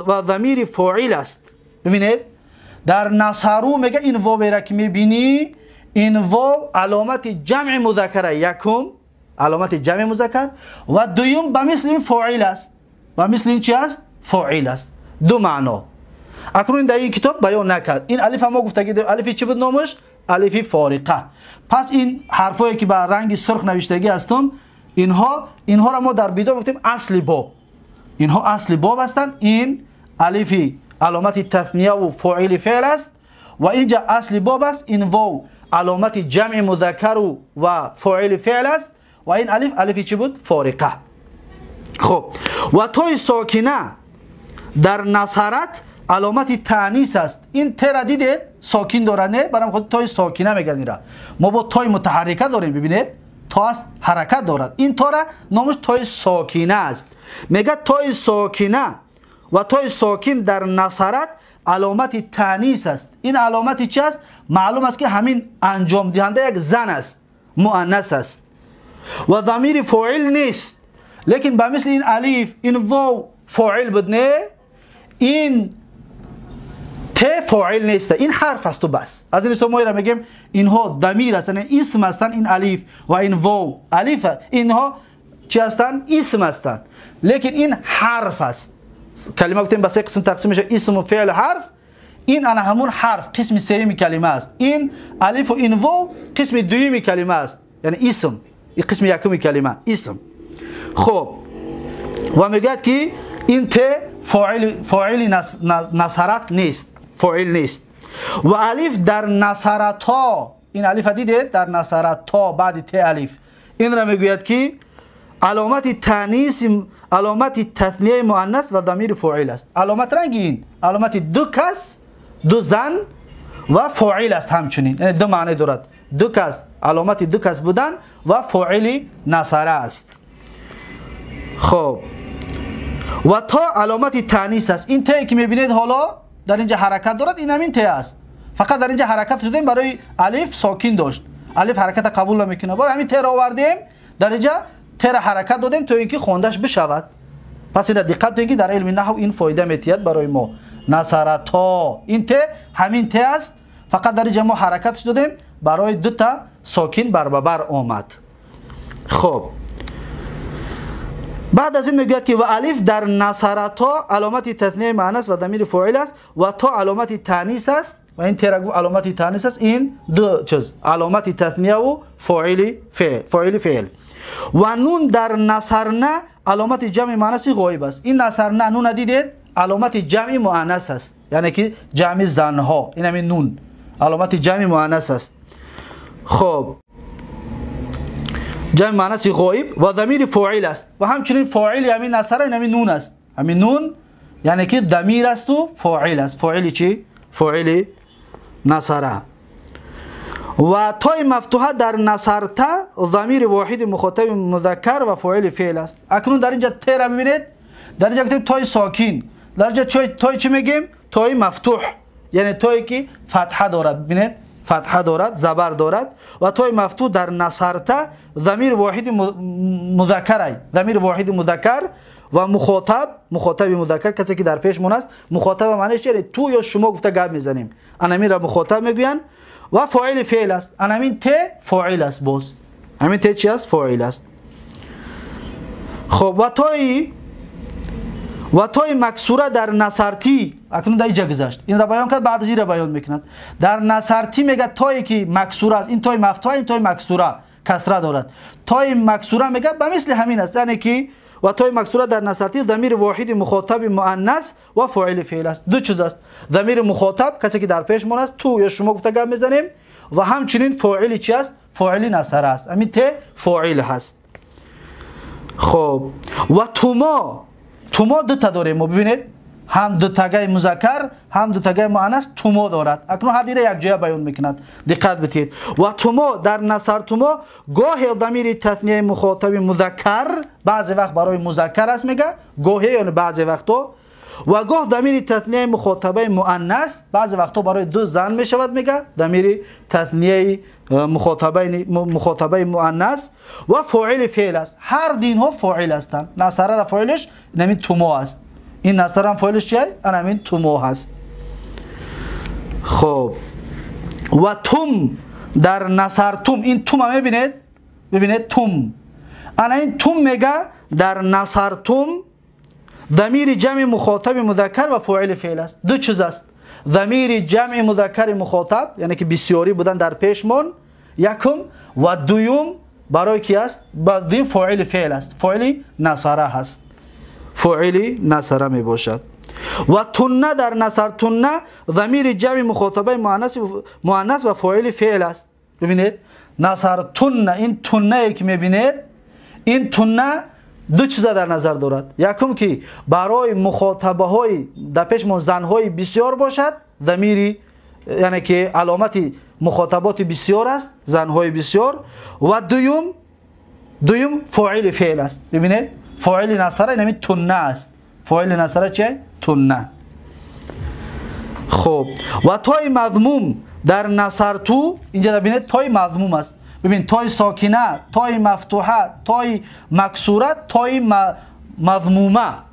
و ضمیر فاعل است. ببینید در نصرو میگه این واو را که میبینی، این واو علامت جمع مذکر، یکم علامت جمع مذکر و دویم به مثل این فاعل است، و مثل این چی است؟ فاعل است. دو معنا. اکنون در این کتاب بیان نکرد. این الف هم گفت که الف چی بود نامش؟ الف فارقه. پس این حرفایی که با رنگ سرخ نوشتگی هستم، اینها را ما در بیدا گفتیم اصل باب. اینها اصل باب هستند. این الف علامت تثنیه و فاعل فعل است و اینجا اصل باب است. این واو علامت جمع مذکر و فاعل فعل است و این الف الف چی بود؟ فارقه. خب و توی ساکنه در نصرت علامت تانیث است. این ت را دیدید ساکن داره، نه؟ برام خود تای ساکنه میگن. ایرا ما با تای متحرکه داریم، ببینید تا است حرکت دارد. این تا را نامش تای ساکنه است. میگه تای ساکنه و تای ساکن در نصرت علامت تانیث است. این علامت چی است؟ معلوم است که همین انجام دهنده یک زن است، مؤنث است و ضمیر فاعل نیست، لیکن به مثل این الف این واو فاعل بود، نه؟ Ин т фоил нест, ин ҳарф аст ва бас. Аз ин ҳисоб мо инро мегӯем, инҳо дамир ҳастанд, исм ҳастанд. Ин алиф ва ин вов, алиф, инҳо чӣ ҳастанд? Исм ҳастанд, лекин ин ҳарф аст. Калима гуфтем ба се қисм тақсим мешавад: исм ва феъл, ҳарф. Ин ана ҳамун ҳарф, қисми сеюми калима аст. Ин алиф ва ин вов қисми дуюми калима аст, яъне исм, ин қисми якуми калима исм. Хуб, ва мегӯяд ки ин т фоили насарат нест, фоил нест. Ва алиф дар насарато, ин алифа дидед, дар насарато баъди т алиф, инро мегӯяд ки аломати таънис, аломати таснияи муаннас ва дамири фоил аст. Аломат ранги ин аломати ду кас, ду зан ва фоил аст ҳамчунин, яъне ду маъне дорад: ду кас, аломати ду кас будан ва фоили насара аст. Хуб, ва то аломати таънис аст. Ин те ки мебинед ҳоло дар инҷа ҳаракат дорад, ин ҳамин те аст. Фақат дар инҷа ҳаракат шудем барои алиф сокин дошт, алиф ҳараката қабул намекунад. Барои ҳамин теро овардем дар инҷа, тера ҳаракат додем то ин ки хондаш бишавад. Пас ина диққат кунед ки дар илми наҳв ин фоида метиҳад барои мо. Насарато, ин те ҳамин те аст, фақат дар инҷа мо ҳаракатш додем барои дута сокин барбабар омад. Хуб, баъд аз ин мегӯяд ки ва алиф дар насарато аломати таснияи муаннас ва дамири фоил аст ва то аломати таънис аст. Ва ин тера гуфт аломати таънис аст. Ин ду чиз, аломати таснияу фоили феъл, фоили феъл. Ва нун дар насарна аломати ҷамъи муаннаси ғоиб аст. Ин насарна нуна дидед, аломати ҷамъи муаннас аст, яъне ки ҷамъи занҳо. Ин ҳамин нун аломати ҷамъи муаннас аст. Хуб, ҷамъи муаннаси ғоиб ва дамири фоил аст. Ва ҳамчунин фоили ҳамин насара ин ҳамин нун аст. Ҳамин нун яъне ки дамир асту фоил аст. Фоили чӣ? Фоили насара. Ва тои мафтуҳа дар насарта замири воҳиди мухотаби музаккар ва фоили феъл аст. Акнун дар инҷа тера бибинед, дар инҷа гуфтем тои сокин, дар инҷа тои чӣ мегӯем? Тои мафтуҳ, яъне тое ки фатҳа дорад. Бибинед, фатҳа дорад, забар дорад. Ва тои мафтуҳ дар насарта замир воҳиди музаккарай, замири воҳиди музаккар ва мухотаб, мухотаби музаккар, касе ки дар пешмон аст. Мухотаба маънеш яъне ту ё шумо гуфта гап мезанем, анаминро мухотаб мегӯянд. Ва фоили феъл аст. Анамин те фоил аст. Боз ҳамин те чи аст? Фоил аст. Хуб, ва тои максура дар насартӣ, акнун дар инҷа гузашт, инро баён кард, баъд аз инро баён мекунад. Дар насартӣ мегӯяд тое ки максура аст, ин тои мафтуҳа, ин тои максура касра дорад. Тои максура мегӯяд ба мисли ҳамин аст, яъне ки ва тои максура дар насартӣ замири воҳиди мухотаби муаннас ва фоили феъл аст. Ду чиз аст: замири мухотаб, касе ки дар пешмон аст, ту ё шумо гуфта гап мезанем, ва ҳамчунин фоили чи аст? Фоили насара аст. Ҳамин те фоил ҳаст. Хуб, ва тумо, тумо дута дорем мо, бибинед, ҳам дутагаи музаккар, ҳам дутагаи муаннас тумо дорад. Акнун ҳар дира якҷоя баён мекунад, диққат битиҳед. Ва тумо дар насар тумо гоҳе дамири таснияи мухотаби музаккар, баъзе вақт барои музаккар аст мега, гоҳе яъне баъзе вақтҳо, ва гоҳ дамири таснияи мухотабаи муаннас, баъзе вақтҳо барои ду зан мешавад мега, дамири таснияи мухотабаи муаннас ва фоили феъл аст. Ҳар динҳо фоил ҳастанд. Насарара фоилаш инамин тумо аст. Ин насарам фоилаш чи? Анамин тумо ҳаст. Хуб, ва тум дар насартум, ин тума мебинед, бибинед тум, ана ин тум мега дар насартум замири ҷамъи мухотаби музаккар ва фоили феъл аст. Ду чиз аст: замири ҷамъи музаккари мухотаб, яъне ки бисёрӣ будан дар пешмон, якум, ва дуюм барои ки аст? Дуюм фоили феъл аст, фоили насара ҳаст, фоили насара мебошад. Ва тунна дар насар тунна замири ҷамъи мухотабаи муаннас ва фоили феъл аст. Бибинед, насар тунна, ин туннае ки мебинед, ин тунна ду чиза дар назар дорад. Якум ки барои мухотабаҳои дар пешмон занҳои бисёр бошад, замири, яъне ки аломати мухотаботи бисёр аст, занҳои бисёр. Ва дуюм фоили феъл аст. Бибинед, фоили насара ин ҳамин тунна аст. Фоили насара чи? Тунна. Хуб, ва тои мазмум дар насарту, инҷа бибинед, тои мазмум аст. Бибин, тои сокина, тои мафтуҳа, тои максура, тои мазмума.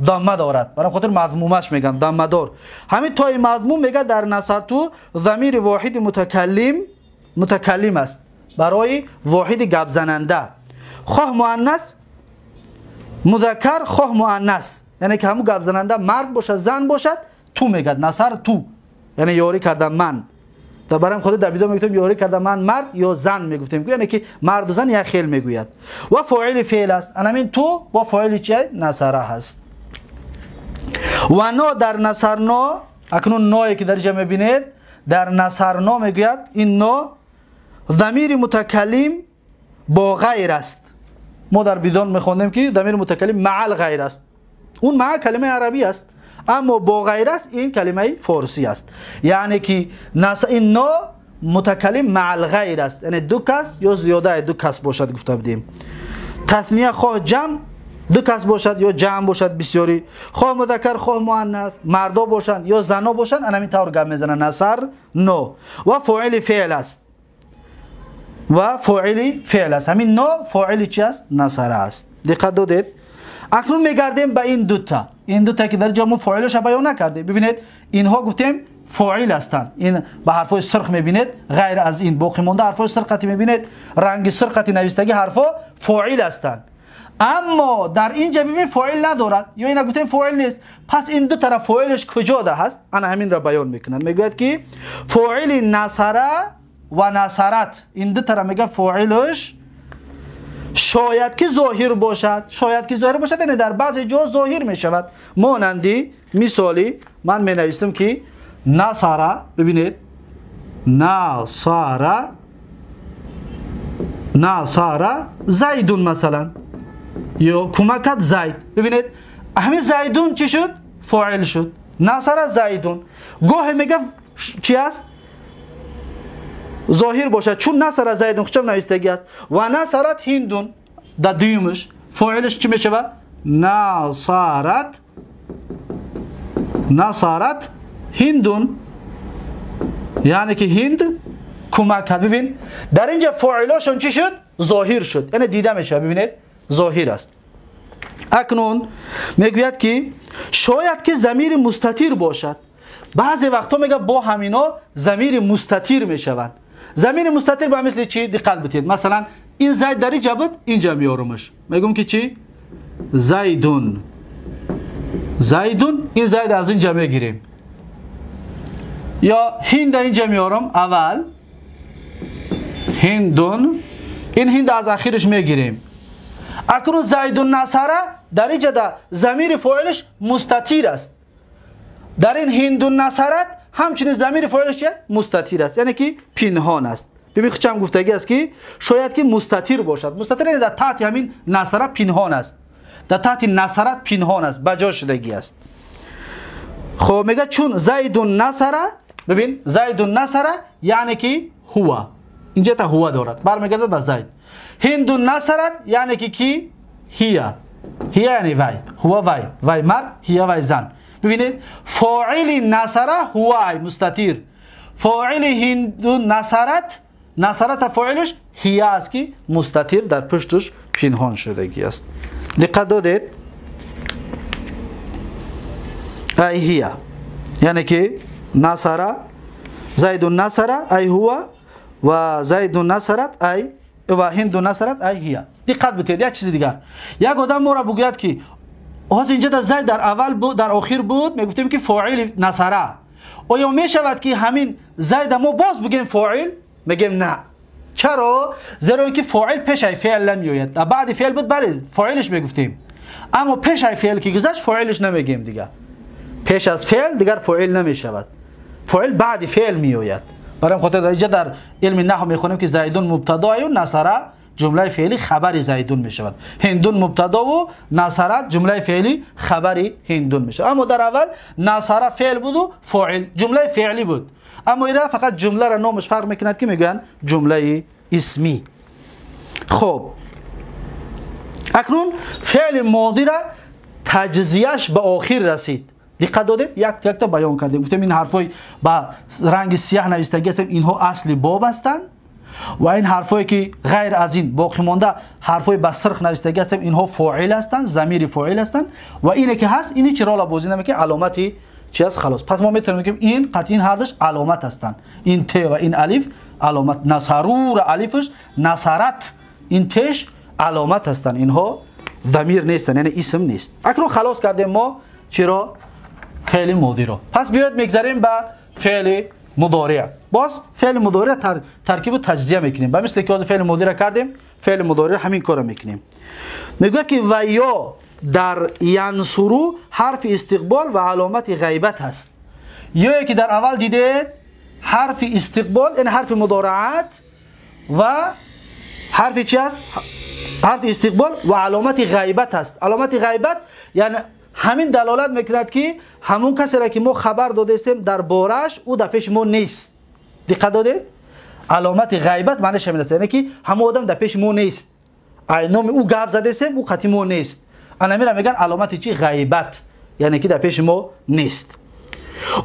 ضمه دارد، برای خاطر مضمومش میگن ضمه دار. همین تای مضموم میگه در نصرتو ضمیر واحد متکلم است، برای واحد گپ زننده، خواه مؤنث مذکر خواه مؤنث، یعنی که همون گپ زننده مرد باشد زن باشد تو میگه نصر تو، یعنی یاری کردم من. در برام خود در ویدیو میگفتیم یاری کردم من مرد یا زن میگفتیم، یعنی که مرد و زن یک خیل میگوید. و فاعل فعل است، همین تو با فاعل چیه؟ نصره هست. و نا در نصرنا، اکنون نایی که در اینجا میبینید در نصرنا میگوید این نا ضمیر متکلم با غیر است. ما در بدون میخوندیم که ضمیر متکلم مع الغیر است، اون مع کلمه عربی است، اما با غیر است این کلمه فارسی است. یعنی که این نا متکلم مع الغیر است، یعنی دو کس یا زیاده دو کس باشد گفته بودیم. تثنیه خواه جمع دو کس باشد یا جمع باشد بسیاری، خواه مذکر خواه مؤنث، مردا باشند یا زنا باشند، همین طور گپ میزنن نصر نو. و فاعل فعل است، و فاعل فعل است، همین نو فاعل چی است؟ نصر است. دقت دادید؟ اکنون میگردیم به این دوتا، این دوتا که در جا ما فاعلش بیان نکردیم. ببینید اینها گفتیم فاعل هستند، این به حرفای سرخ میبینید، غیر از این باقی مونده حرفای سرخ میبینید، رنگ سرخ نوشتگی حرفا فاعل هستند. اما در اینجا ببین فاعل ندارد، یا اینا گفتیم فاعل نیست. پس این دو طرف فاعلش کجا ده هست؟ انا همین را بیان میکنم. میگوید که فاعل نصره و نصرت، این دو طرف میگه فاعلش شاید که ظاهر باشد، شاید که ظاهر باشد، یعنی در بعضی جا ظاهر میشود. مانندی مثالی من می نویسم که نصره، ببینید نصره، نصره زیدون مثلا، یا کمکت زید. ببینید همین زیدون چی شد؟ فاعل شد. نصره زیدون. گاه میگه چی است؟ ظاهر باشد، چون نصر زیدون خوشم نوشتگی است. و نصرت هندون در دویمش فاعلش چی میشود؟ نصرت، نصرت هندون، یعنی که هند کمک کرد. ببین در اینجا فاعلاشون چی شد؟ ظاهر شد، یعنی دیده میشه. ببینید ظاهر است. اکنون میگوید که شاید که ضمیر مستتر باشد. بعضی وقتا میگه با همینا ضمیر مستتر میشوند. ضمیر مستتر به مثل چی؟ دقت بدید. مثلا این زید در اینجا بود، اینجا میارمش، میگم که چی؟ زیدون، زیدون، این زید از اینجا میگیریم. یا هند اینجا میارم اول، هندون، این هند از اخیرش میگیریم. اکنون زیدون نصره در اینجا در ضمیر فاعلش مستتر است. در این هندون نصرت همچنین ضمیر فاعلش چیه؟ مستتر است، یعنی که پنهان است. ببین چم گفتگی است که شاید که مستتر باشد. مستتر یعنی در تحت همین نصره پنهان است، در تحت نصرت پنهان است، بجا شدگی است. خب میگه چون زیدون نصره، ببین زیدون نصره یعنی که هو، اینجا تا هو دارد، برمیگرده به زید. هندون نصرت یعنی که کی؟ هیا، هیا یعنی وی، هو وی، وی مرد، هیا وی زن. ببینید فاعل نصره هو مستتر، فاعل هندون نصرت، نصرت فاعلش هیا است که مستتر در پشتش پنهان شدگی است. دقت دادید؟ ای هیا یعنی که نصره، زید نصره ای هو، و زید نصرت ای، و هند نصرت ای هیا. دقت بدید یک چیز دیگر، یک آدم ما را بگوید که حالا اینجا در زید در اول بود در آخر بود، میگفتیم که فاعل نصره. آیا میشود که همین زید ما باز بگیم فاعل؟ میگیم نه. چرا؟ زیرا اینکه فاعل پیش ای فعل نمیآید. بعد فعل بود بله فاعلش میگفتیم، اما پیش ای فعل که گذشت فاعلش نمیگیم دیگه. پیش از فعل دیگر فاعل نمیشود، فاعل بعد فعل میآید. برای خاطر در اینجا در علم نحو میخونیم که زیدون مبتدا و نصره جمله فعلی خبر زیدون میشود، هندون مبتدا و نصره جمله فعلی خبر هندون میشود. اما در اول نصره فعل بود و فاعل جمله فعلی بود، اما اینا فقط جمله را نامش فرق میکند که میگن جمله اسمی. خب اکنون فعل ماضی را تجزیهش به آخر رسید. دقت دادید؟ یک یک تا بیان کردیم، گفتیم این حرفای با رنگ سیاه نوشتگی هستند، اینها اصل باب هستند. Ва ин ҳарфҳое ки ғайр аз ин боқӣ монда, ҳарфҳои ба сирх навистагӣ ҳастанд, инҳо фоил ҳастанд, замири фоил ҳастанд. Ва ине ки ҳаст, ини чӣ рола бозӣ намекунад, аломати чӣ аст? Халос. Пас мо метавонем бигӯем ин қатъи ин ҳардаш аломат ҳастанд. Ин т ва ин алиф аломат, насарура алифаш, насарат ин теш аломат ҳастанд. Инҳо дамир нестанд, яъне исм нест. Акнун халос кардем мо чиро? Феъли модиро. Пас биёед мегзарем ба феъли мудориа. Боз феъли мудориа таркибу таҷзия мекунем. Ба мисли ки ҳозир феъли модиро кардем, феъли мудориа ҳамин корро мекунем. Мегӯяд ки ва ё дар янсуру ҳарфи истиқбол ва аломати ғайбат ҳаст. Ё ки дар аввал дидед ҳарфи истиқбол, яъне ҳарфи мудораат ва ҳарфи чи аст? Ҳарфи истиқбол ва аломати ғайбат аст. Аломати ғайбат яъне ҳамин далолат мекунад ки ҳамон касеро ки мо хабар додаистем дар борааш, ӯ дар пеши мо нест. Диққат додед? Аломати ғайбат маънаш ҳамин аст, яъне ки ҳамон одам дар пеши мо нест. Ай номи ӯ гап задаистем, ӯ қатъи мо нест. Анамира мегӯянд аломати чи? Ғайбат, яъне ки дар пеши мо нест.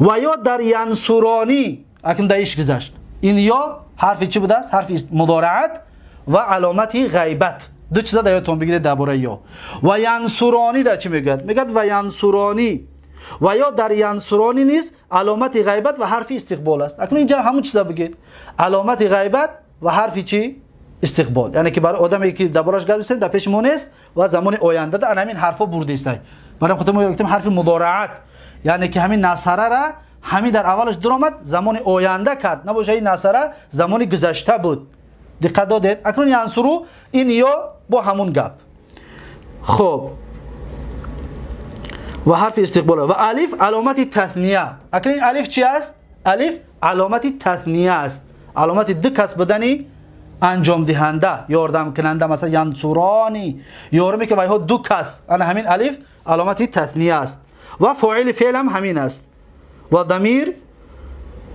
Ва ё дар янсуронӣ, акнун дар иш гузашт. Ин ё ҳарфи чӣ будааст? Ҳарфи мудораат ва аломати ғайбат. Ду чиза дар ёдтон бигиред дар бораи ё. Ва янсуронӣ дар чӣ мегӯяд? Мегӯяд ва янсуронӣ ва ё дар янсуронӣ низ аломати ғайбат ва ҳарфи истиқбол аст. Акнун инҷа ҳамон чиза бигед. Аломати ғайбат ва ҳарфи чӣ? Истиқбол. Яъне ки барои одаме ки дар бораш гап задем, дар пеши мо нест ва замони оянда дар ҳамин ҳарфҳо бурдааст. Барои хотир мо гуфтем ҳарфи мудораат, яъне ки ҳамин насарара ҳамин дар аввалаш даромад, замони оянда кард. Набошад ин насара замони гузашта буд. Диққат додед? Акнун янсуру ин ё бо ҳамун гап. Хоб ва ҳарфи истиқбол ва алиф аломати тасния. Акнун алиф чи аст? Алиф аломати тасния аст. Аломати ду кас будани анҷомдиҳанда, ёрдамкунанда, масалан янсурони, ёрме ки вайҳо ду кас. Ана ҳамин алиф аломати тасния аст ва фоили феъл ҳам ҳамин аст. Ва дамир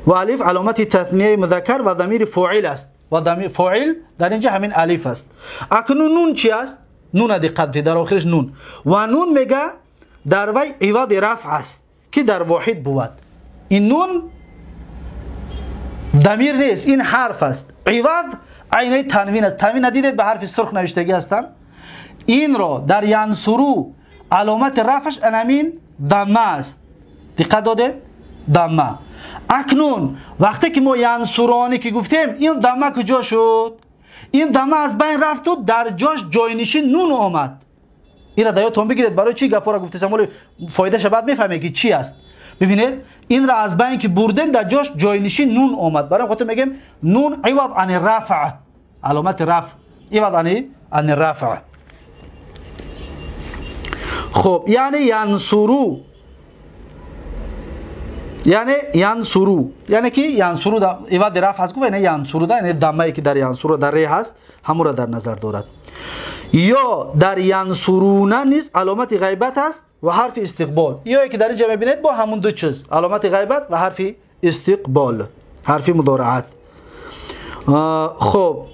ва алиф аломати таснияи музаккар ва дамири фоил аст. Ва дамир фоил дар инҷа ҳамин алиф аст. Акнун нун чи аст? Нуна диққат диҳед, дар охираш нун. Ва нун мега дар вай ивади рафъ аст ки дар воҳид бувад. Ин нун дамир нест, ин ҳарф аст. Ивад айнаи танвин аст. Танвин надидед, ба ҳарфи сурх навиштагӣ ҳастам. Инро дар янсуру аломати рафъаш анамин дамма аст. Диққат додед? Дамма. Акнун вақте ки мо янсуронӣ ки гуфтем, ин дамма куҷо шуд? Ин дамма аз байн рафту дар ҷош ҷойнишин нун омад. Инро дар ёдтон бигиред, барои чӣ гапҳоро гуфтесам, вале фоидаша баъд мефаҳмед ки чӣ аст. Бибинед, инро аз байн ки бурдем, дар ҷош ҷойнишин нун омад. Барои хотир мегӯем нун ивад ани рафъ, аломати рафъ, ивад ани рафъ. Хоб, яъне янсуру, яъне янсуру, яъне ки янсуру ивади рафъ аст гуфт, яъне янсуру да, яъне даммае ки дар янсуру дар ре ҳаст, ҳамура дар назар дорад. Ё дар янсуруна низ аломати ғайбат аст ва ҳарфи истиқбол. Ё ки дар инҷа мебинед бо ҳамун ду чиз, аломати ғайбат ва ҳарфи истиқбол, ҳарфи мудораат. Хоб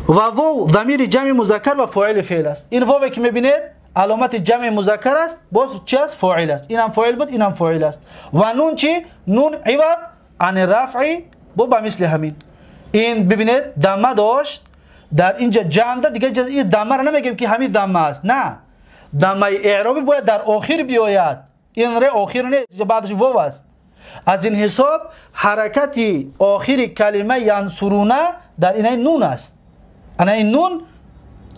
ва вов дамири ҷамъи музаккар ва фоили феъл аст. Ин вове ки мебинед аломати ҷамъи музаккар аст, боз чи аст? Фоил аст. Инам фоил буд, инам фоил аст. Ва нун чи? Нун ивад ани рафъи бо ба мисли ҳамин. Ин бибинед дамма дошт, дар инҷа ҷамъда, дигар ин даммаро намегӯем ки ҳамин дамма аст. На, даммаи эъробӣ бояд дар охир биёяд. Ин ре охир нест, баъдаш вов аст. Аз ин ҳисоб ҳаракати охири калима янсуруна дар инаи нун аст. Ана ин нун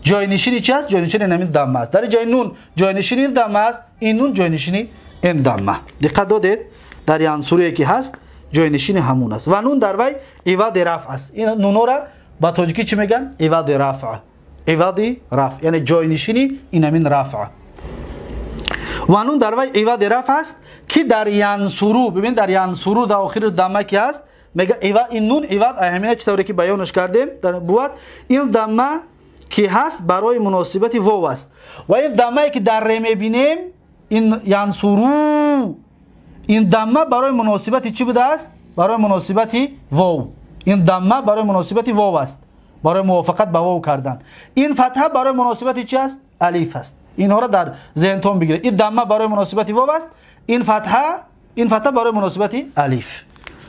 ҷойнишини чи аст? Ҷойнишини ҳамин дамма аст. Дар ин ҷои нун ҷойнишини ин дамма аст, ин нун ҷойнишини ин дамма. Диққат додед, дар янсурие ки ҳаст ҷойнишини ҳамун аст. Ва нун дар вай ивади рафъ аст. Ин нунора ба тоҷикӣ чӣ мегӯянд? Ивади рафъ. Ивади рафъ, яъне ҷойнишини ин ҳамин рафъ. Ва нун дар вай ивади рафъ аст ки дар янсуру, бибин дар янсуру дар охири дамма ки ҳаст, мега ин нун ивад ҳамина чӣ тавре ки баёнаш кардем бувад, ин дамма ки ҳаст барои муносибати вов аст. Ва ин даммае ки дар ре мебинем, ин янсуру, ин дамма барои муносибати чӣ будааст? Барои муносибати вов. Ин дамма барои муносибати вов аст, барои мувофиқат ба вов кардан. Ин фатҳа барои муносибати чӣ аст? Алиф аст. Инҳоро дар зеҳнтон бигиред. Ин дамма барои муносибати вов аст, ин фатҳа барои муносибати алиф.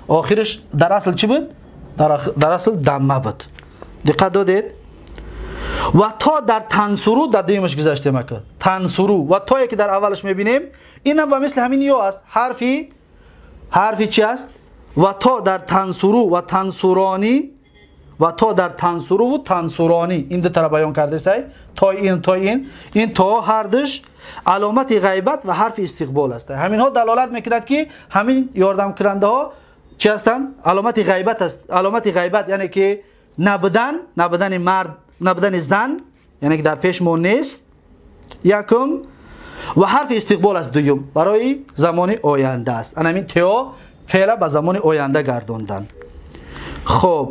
Охираш дар асл чӣ буд? дар асл дамма буд. Диққат додед? Ва то дар тансуру дар дуюмаш гузаштем ака. Тансуру ва тое ки дар аввалаш мебинем, ин ҳам ба мисли ҳамин ё аст. Ҳарфи чи аст? Ва то дар тансуру ва тансуронӣ, ва то дар тансуру ва тансуронӣ, ин ду тара баён кардааст. То ин, то ин, ин то ҳардуш аломати ғайбат ва ҳарфи истиқбол аст. Ҳаминҳо далолат мекунад ки ҳамин ёрдамкунандаҳо чӣ ҳастанд? Аломати ғайбат аст. Аломати ғайбат яъне ки набудан, набудани мард, набудани зан, яъне ки дар пеш мо нест. Якум ва ҳарфи истиқбол аст. Дуюм барои замони оянда аст. Ана ҳамин тео феъла ба замони оянда гардондан. Хоб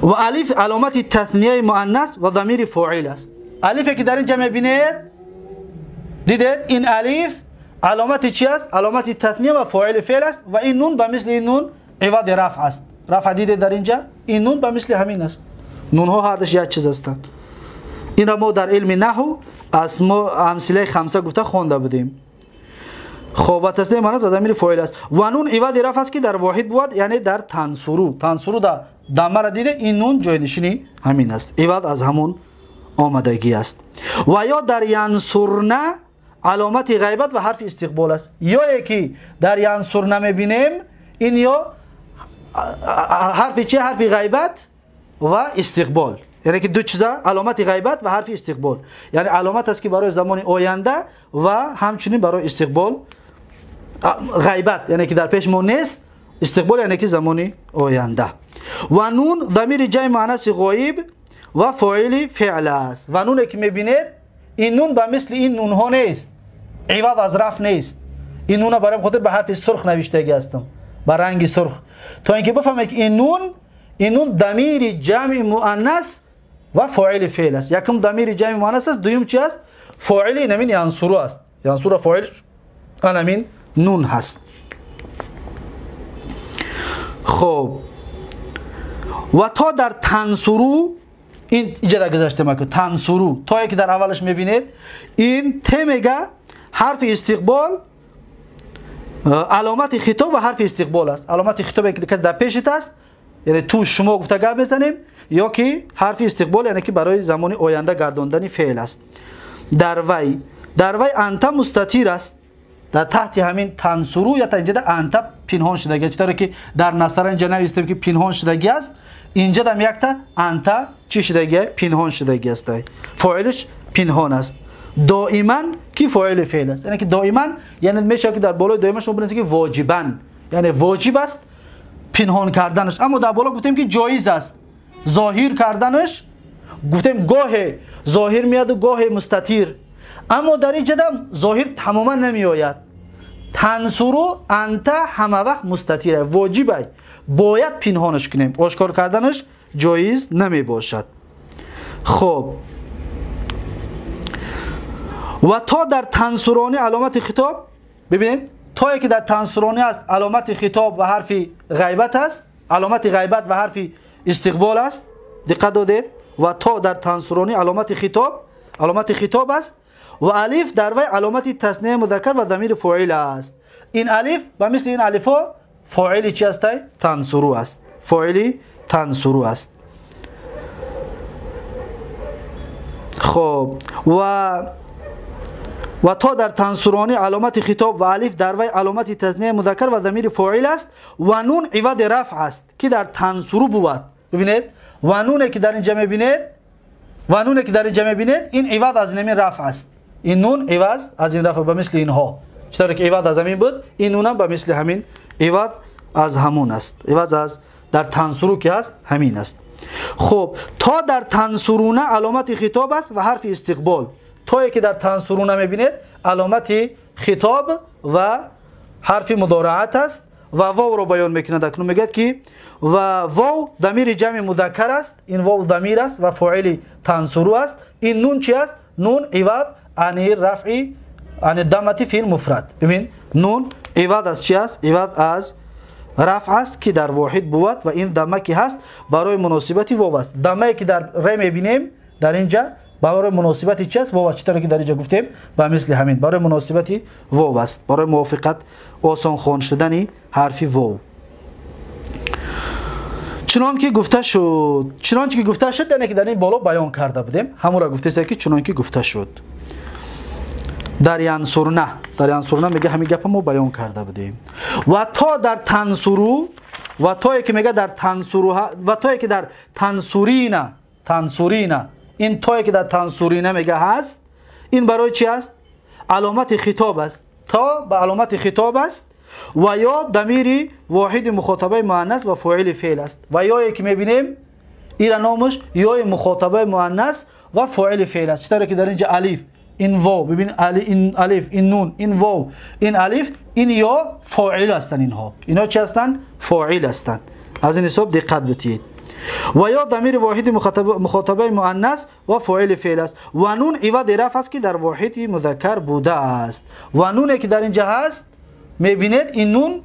ва алиф аломати таснияи муаннас ва дамири фоил аст. Алифе ки дар инҷа мебинед, дидед, ин алиф аломати чи аст? Аломати тасния ва фоили феъл аст ва ин нун ба мисли ин нун ивади рафъ аст. Рафъ дидед дар инҷа? Ин нун ба мисли ҳамин аст. Нунҳо ҳардуш як чиз ҳастанд. Инро мо дар илми наҳв аз мо амсилаи хамса гуфта хонда будем. Хоб ва тасния муаннас ва дамири фоил аст. Ва нун ивади рафъ аст ки дар воҳид бувад, яъне дар тансуру. Тансуру дар даммаро диде, ин нун ҷойнишини ҳамин аст. Ивад аз ҳамон омадагӣ аст. Ва ё дар янсурна аломати ғайбат ва ҳарфи истиқбол аст. Ёе ки дар янсурна мебинем, ин ё ҳарфи чи? Ҳарфи ғайбат ва истиқбол. Яъне ки ду чиза, аломати ғайбат ва ҳарфи истиқбол. Яъне аломат аст ки барои замони оянда ва ҳамчунин барои истиқбол. Ғайбат яъне ки дар пеш мо нест, истиқбол яъне ки замони оянда. Ва нун дамири ҷамъи муаннаси ғоиб ва фоили феъл аст. Ва нуне ки мебинед, ин нун ба мисли ин нунҳо нест, иваз аз раф нест. Ин нуна барои хотир ба ҳарфи сурх навиштагӣ ҳастам, ба ранги сурх, то инки бифаҳмед ки ин нун дамири ҷамъи муаннас ва фоили феъл аст. Якум дамири ҷамъи муаннас аст, дуюм чи аст? Фоили ин ҳамин янсуру аст. Янсура фоил ан ҳамин нун ҳаст. Хоб ва то дар тансуру, ин иҷода гузаштем аку тансуру, тое ки дар аввалаш мебинед, ин те мега ҳарфи истиқбол, аломати хитоб ва ҳарфи истиқбол аст. Аломати хитоб ки кас дар пешит аст, яъне ту шумо гуфта гап мезанем, ё ки ҳарфи истиқбол яъне ки барои замони оянда гардондани феъл аст. Дар вай анта мустатир аст. Дар таҳти ҳамин тансуру ё та инҷа анта пинҳон шудагӣ, чӣ ки дар насара инҷа навистем ки пинҳон шудагӣ аст, инҷа дам якта анта чӣ шудагӣ? Пинҳон шудагӣ аст. Фоилиш пинҳон аст. Доиман ки фоили феъл аст. Яъне ки доиман, яъне мешавад ки дар болои доиман шумо бинед ки воҷибан, яъне воҷиб аст пинҳон карданаш. Аммо дар боло гуфтем ки ҷоиз аст зоҳир карданаш, гуфтем гоҳе зоҳир меяд ва гоҳе мустатир. Аммо дар инҷа дам зоҳир тамоман намеояд. Тансуру анта ҳама вақт мустатир, воҷиб аст, бояд пинҳонаш кунем, ошкор карданаш ҷоиз намебошад. Хоб ва то дар тансуронӣ аломати хитоб, бибинед, тое ки дар тансуронӣ аст аломати хитоб ва ҳарфи ғайбат аст, аломати ғайбат ва ҳарфи истиқбол аст. Диққат додед? Ва то дар тансуронӣ аломати хитоб аст ва алиф дар вай аломати таснияи музаккар ва дамири фоил аст. Ин алиф ба мисли ин алифҳо фоили чи аст? Тансуру аст. Фоили тансуру аст. Хоб ва то дар тансуронӣ аломати хитоб ва алиф дар вай аломати таснияи музаккар ва замири фоил аст ва нун ивади рафъ аст ки дар тансуру бувад. Бибинед, ва нуне ки дар инҷа мебинед, ва нуне ки дар инҷа мебинед, ин ивад аз ин рафъ аст. Ин нун иваз аз ин рафъ ба мисли инҳо. Чӣ ки ивад аз ҳамин буд, ин нунам ба мисли ҳамин ивад аз ҳамон аст. Иваз аз дар тансуру ки ҳаст ҳамин аст. Хоб то дар тансуруна аломати хитоб аст ва ҳарфи истиқбол. Тое ки дар тансуруна мебинед аломати хитоб ва ҳарфи мудораат аст ва вовро баён мекунад. Акнун мегӯяд ки ва вов дамири ҷамъи музаккар аст, ин вов дамир аст ва фоили тансуру аст. Ин нун чи аст? Нун ивад ани рафъи ани дамати фил муфрад. Бибин, нун ивад аз чи аст? Ивад аз рафъ аст ки дар воҳид бувад ва ин дама ки ҳаст барои муносибати вов аст. Дамае ки дар ре мебинем дар инҷа барои муносибати чи аст? Вов аст. Чӣ тавре ки дар инҷа гуфтем, ба мисли ҳамин барои муносибати вов аст, барои мувофиқат осон хон шудани ҳарфи вов. Чунон ки гуфта шуд, чунончи ки гуфта шуд, яъне ки дар ин боло баён карда будем, ҳамонро гуфтест ки чунон ки гуфта шуд. Дар янсурна, дар янсурна мега ҳамин гапа мо баён карда будем. Ва то дар тансуру, ва тое ки мега дар тансуру, ва тое ки дар тансурина, тансурина, ин тое ки дар тансурина мега ҳаст, ин барои чи аст? Аломати хитоб аст. То ба аломати хитоб аст ва ё дамири воҳиди мухотабаи муаннас ва фоили феъл аст. Ва ёе ки мебинем, ира номаш ёи мухотабаи муаннас ва фоили феъл аст. Чӣ тавре ки дар инҷа алиф, ин вов, бибин ин алиф, ин нун, ин вов, ин алиф, ин ё фоил ҳастанд. Инҳо инҳо чӣ ҳастанд? Фоил ҳастанд. Аз ин ҳисоб диққат битиҳед. Ва ё дамири воҳиди мухотабаи муаннас ва фоили феъл аст. Ва нун ивади раф аст ки дар воҳиди музаккар будааст. Ва нуне ки дар инҷа ҳаст, мебинед ин нун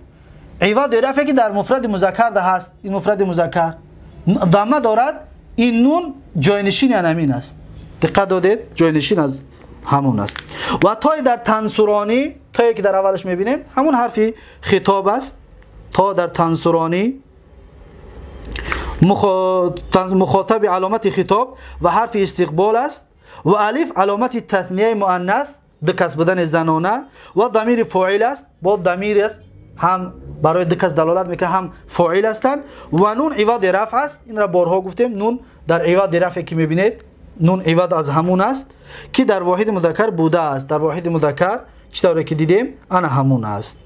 ивади рафе ки дар муфради музаккар да ҳаст. Ин муфради музаккар дамма дорад, ин нун ҷойнишини ҳамин аст. Диққат додед, ҷойнишин аз ҳамон аст. Ва тое дар тансуронӣ, тое ки дар аввалаш мебинем, ҳамон ҳарфи хитоб аст. То дар тансуронӣ мухотаби аломати хитоб ва ҳарфи истиқбол аст. Ва алиф аломати таснияи муаннас, ду кас будани занона, ва дамири фоил аст, бо дамир аст, ҳам барои ду кас далолат мекунад, ҳам фоил ҳастанд. Ва нун ивади раф аст. Инро борҳо гуфтем, нун дар ивади рафе ки мебинед, нун ивад аз ҳамун аст ки дар воҳиди музаккар будааст. Дар воҳиди музаккар чӣ тавре ки дидем, ана ҳамун аст.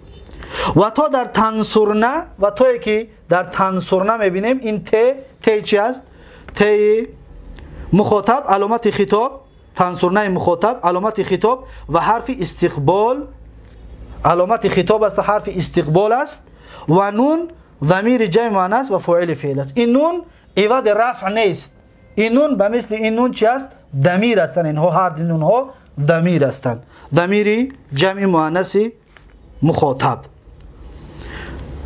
Ва то дар тансурна, ва тое ки дар тансурна мебинем, ин те, те чи аст? Теи мухотаб аломати хитоб, тансурнаи мухотаб аломати хитоб ва ҳарфи истиқбол, аломати хитоб аст ва ҳарфи истиқбол аст. Ва нун замири ҷамъи муаннас ва фоили феъл аст. Ин нун ивади рафъ нест. Ин нун ба мисли ин нун чи аст? Дамир ҳастанд. Инҳо ҳар ду нунҳо дамир ҳастанд, дамири ҷамъи муаннаси мухотаб.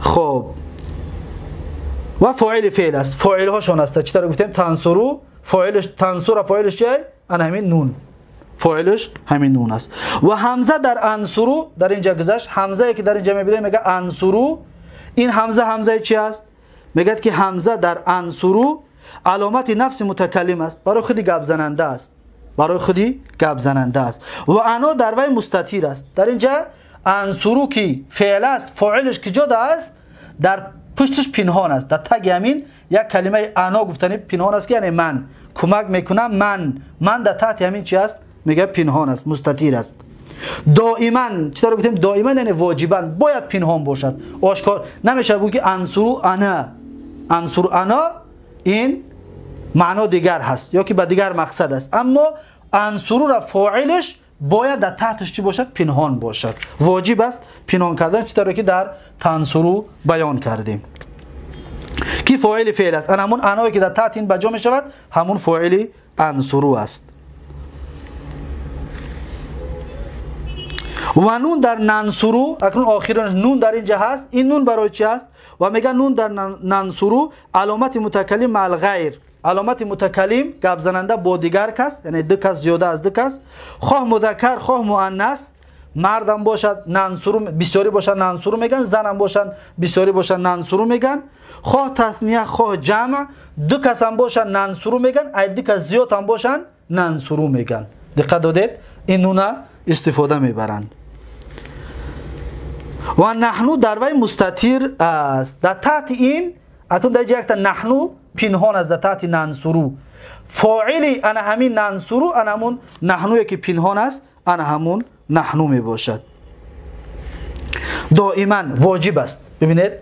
Хоб, ва фоили феъл аст. Фоилҳошон аст. Чӣ тавр гуфтем? Тансуру фоилаш, тансура фоилаш чи? Ана ҳамин нун, фоилаш ҳамин нун аст. Ва ҳамза дар ансуру, дар инҷа гузашт, ҳамзае ки дар инҷа мебинем, мега ансуру, ин ҳамза ҳамзаи чи аст? Мегӯяд ки ҳамза дар ансуру аломати нафси мутакаллим аст, барои худи гапзананда аст, барои худи гапзананда аст. Ва ано дар вай мустатир аст. Дар инҷа ансуру ки феъл аст, фоилаш киҷода аст? Дар пушташ пинҳон аст. Дар таги ҳамин як калимаи ано гуфтани пинҳон аст, ки яъне ман кӯмак мекунам, ман дар таҳти ҳамин чи аст? Мега пинҳон аст, мустатир аст. Доиман, чӣ тавр гуфтем? Доиман яъне воҷибан бояд пинҳон бошад, ошкор намешавад гуфт ки ансуру ана, ансуру ана, ин маъно дигар ҳаст ё ки ба дигар мақсад аст. Аммо ансурура фоилаш бояд дар таҳташ чӣ бошад? Пинҳон бошад. Воҷиб аст пинҳон кардан, чӣ тавре ки дар тансуру баён кардем ки фоили феъл аст. Ана ҳамун аное ки дар таҳти ин ба ҷо мешавад, ҳамун фоили ансуру аст. Ва нун дар нансуру, акнун охираш нун дар инҷа ҳаст. Ин нун барои чи аст? Ва мега нун дар нансуру аломати мутакаллим маъал ғайр, аломати мутакаллим гапзананда бо дигар кас, яъне ду кас, зиёда аз ду кас, хоҳ музаккар хоҳ муаннас, мардам бошад нансуру, бисёрӣ бошад нансуру меган, занам бошанд бисёрӣ бошад нансуру меган, хоҳ тасния хоҳ ҷамъ, ду касам бошанд нансуру меган, ай ду кас зиёдам бошанд нансуру меган. Диққат додед, ин нуна истифода мебаранд. Ва наҳну дар вай мустатир аст. Дар таҳти ин акнун дар инҷа якта наҳну пинҳон аст дар таҳти нансуру. Фоили ана ҳамин нансуру, ана ҳамун наҳнуе ки пинҳон аст, ана ҳамун наҳну мебошад. Доиман воҷиб аст. Бибинед,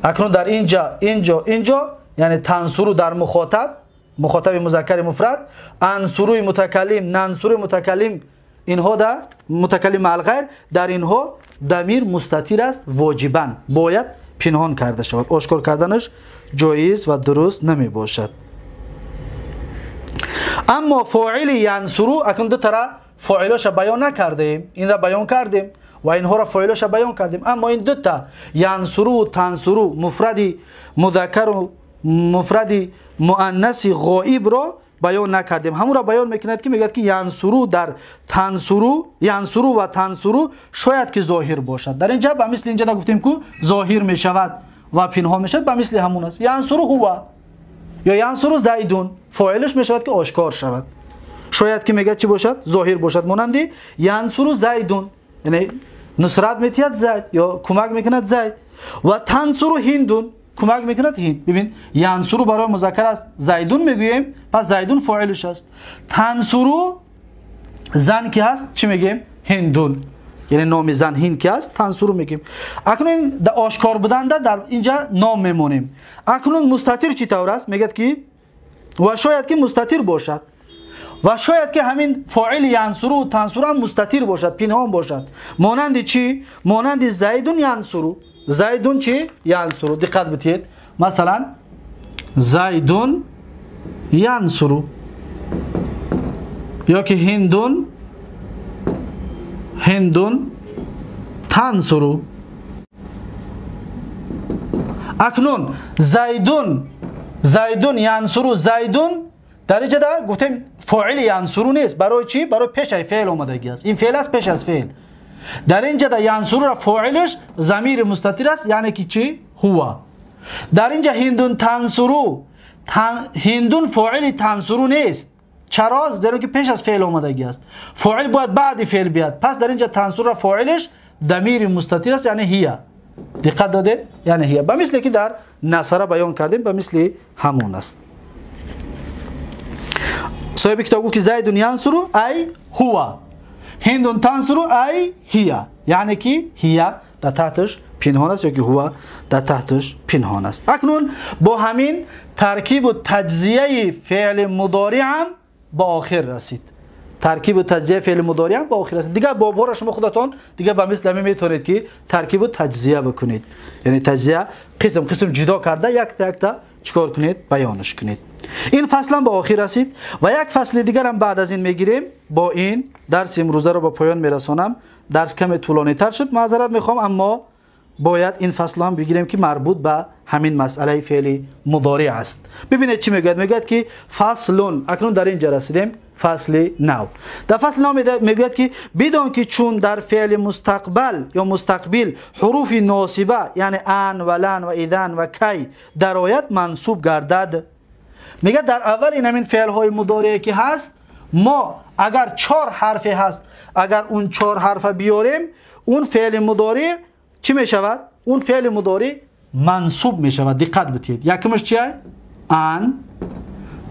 акнун дар инҷа, инҷо, инҷо, яъне тансуру дар мухотаб, мухотаби музаккари муфрад, ансуруи мутакаллим, нансуруи мутакаллим, инҳо да мутакаллим маъал ғайр, дар инҳо дамир мустатир аст, воҷибан бояд пинҳон карда шавад. Ошкор карданаш ҷоиз ва дуруст намебошад. Аммо фоили янсуру, акнун ду тара фоилоша баён накардем, инра баён кардем ва инҳоро фоилоша баён кардем. Аммо ин дута янсуру, тансуру, муфради музаккару муфради муаннаси ғоибро баён накардем. Ҳамонро баён мекунад ки мегӯяд ки янсуру дар тансуру, янсуру ва тансуру шояд ки зоҳир бошад. Дар инҷа ба мисли инҷа гуфтем ку зоҳир мешавад و پنهان میشد به مثل همون است. ینصر هو یا ینصر زیدون فاعلش میشود که آشکار شود. شاید که میگه چی باشد؟ ظاهر باشد، مانندی ینصر زیدون، یعنی نصرت میتید زید یا کمک میکند زید. و تنصر هندون، کمک میکند هند. ببین ینصر برای مذکر است، زیدون میگوییم، پس زیدون فاعلش است. تنصر زن که هست چی میگیم؟ هندون، یعنی نام زن هند که است تنصر میگیم. اکنون در آشکار بودن در اینجا نام میمونیم. اکنون مستتر چی طور است؟ میگه که و شاید که مستتر باشد و شاید که همین فاعل ینصر و تنصر هم مستتر باشد، پنهان باشد. مانند چی؟ مانند زیدون ینصر. زیدون چی؟ ینصر. دقت بدید، مثلا زیدون ینصر یا که هندون، هندون تنصر. اکنون زیدون، زیدون ینصر، زیدون در اینجا گفتیم فاعل ینصر نیست. برای چی؟ برای پیش از فعل آمدگی است. این فعل است پیش از فعل. در اینجا در ینصر را فاعلش ضمیر مستتر است، یعنی که چی؟ هو. در اینجا هندون تنصر، هندون فاعل تنصر نیست. چرا؟ زیرا که پیش از فعل آمدگی است. فاعل باید بعد فعل بیاد. پس در اینجا تنصر را فاعلش ضمیر مستتر است، یعنی هي. دقت داده؟ یعنی هي. به مثل که در نصر بیان کردیم به مثل همون است. صاحب کتاب گفت که زید ینصر ای هو، هند تنصر ای هي، یعنی که هي در تحتش پنهان است یا که هو در تحتش پنهان است. اکنون با همین ترکیب و تجزیه فعل مضارع هم با آخر رسید. ترکیب و تجزیه فعل مضارع هم با آخر رسید. دیگه باب‌ها را شما خودتون دیگه به مثل همین میتونید که ترکیب و تجزیه بکنید، یعنی تجزیه قسم قسم جدا کرده یک تا یک تا چیکار کنید؟ بیانش کنید. این فصل هم به آخر رسید و یک فصل دیگر هم بعد از این میگیریم. با این درس امروزه رو به پایان میرسانم. درس کمی طولانی تر شد، معذرت میخوام، اما باید این فصل هم بگیریم که مربوط به همین مسئله فعل مضارع است. ببینید چی میگوید؟ میگوید که فصلون. اکنون در اینجا رسیدیم فصل نو. در فصل نو میگوید که بدان که چون در فعل مستقبل یا مستقبل حروف ناصبه یعنی ان و لن و اذن و کی درآید منصوب گردد. میگه در اول این همین فعل های مضارع که هست، ما اگر 4 حرف هست، اگر اون 4 حرف بیاریم اون فعل مضارع چی میشود؟ اون فعل مضارع منصوب میشود. دقت بدید. یکمش چیه؟ ان،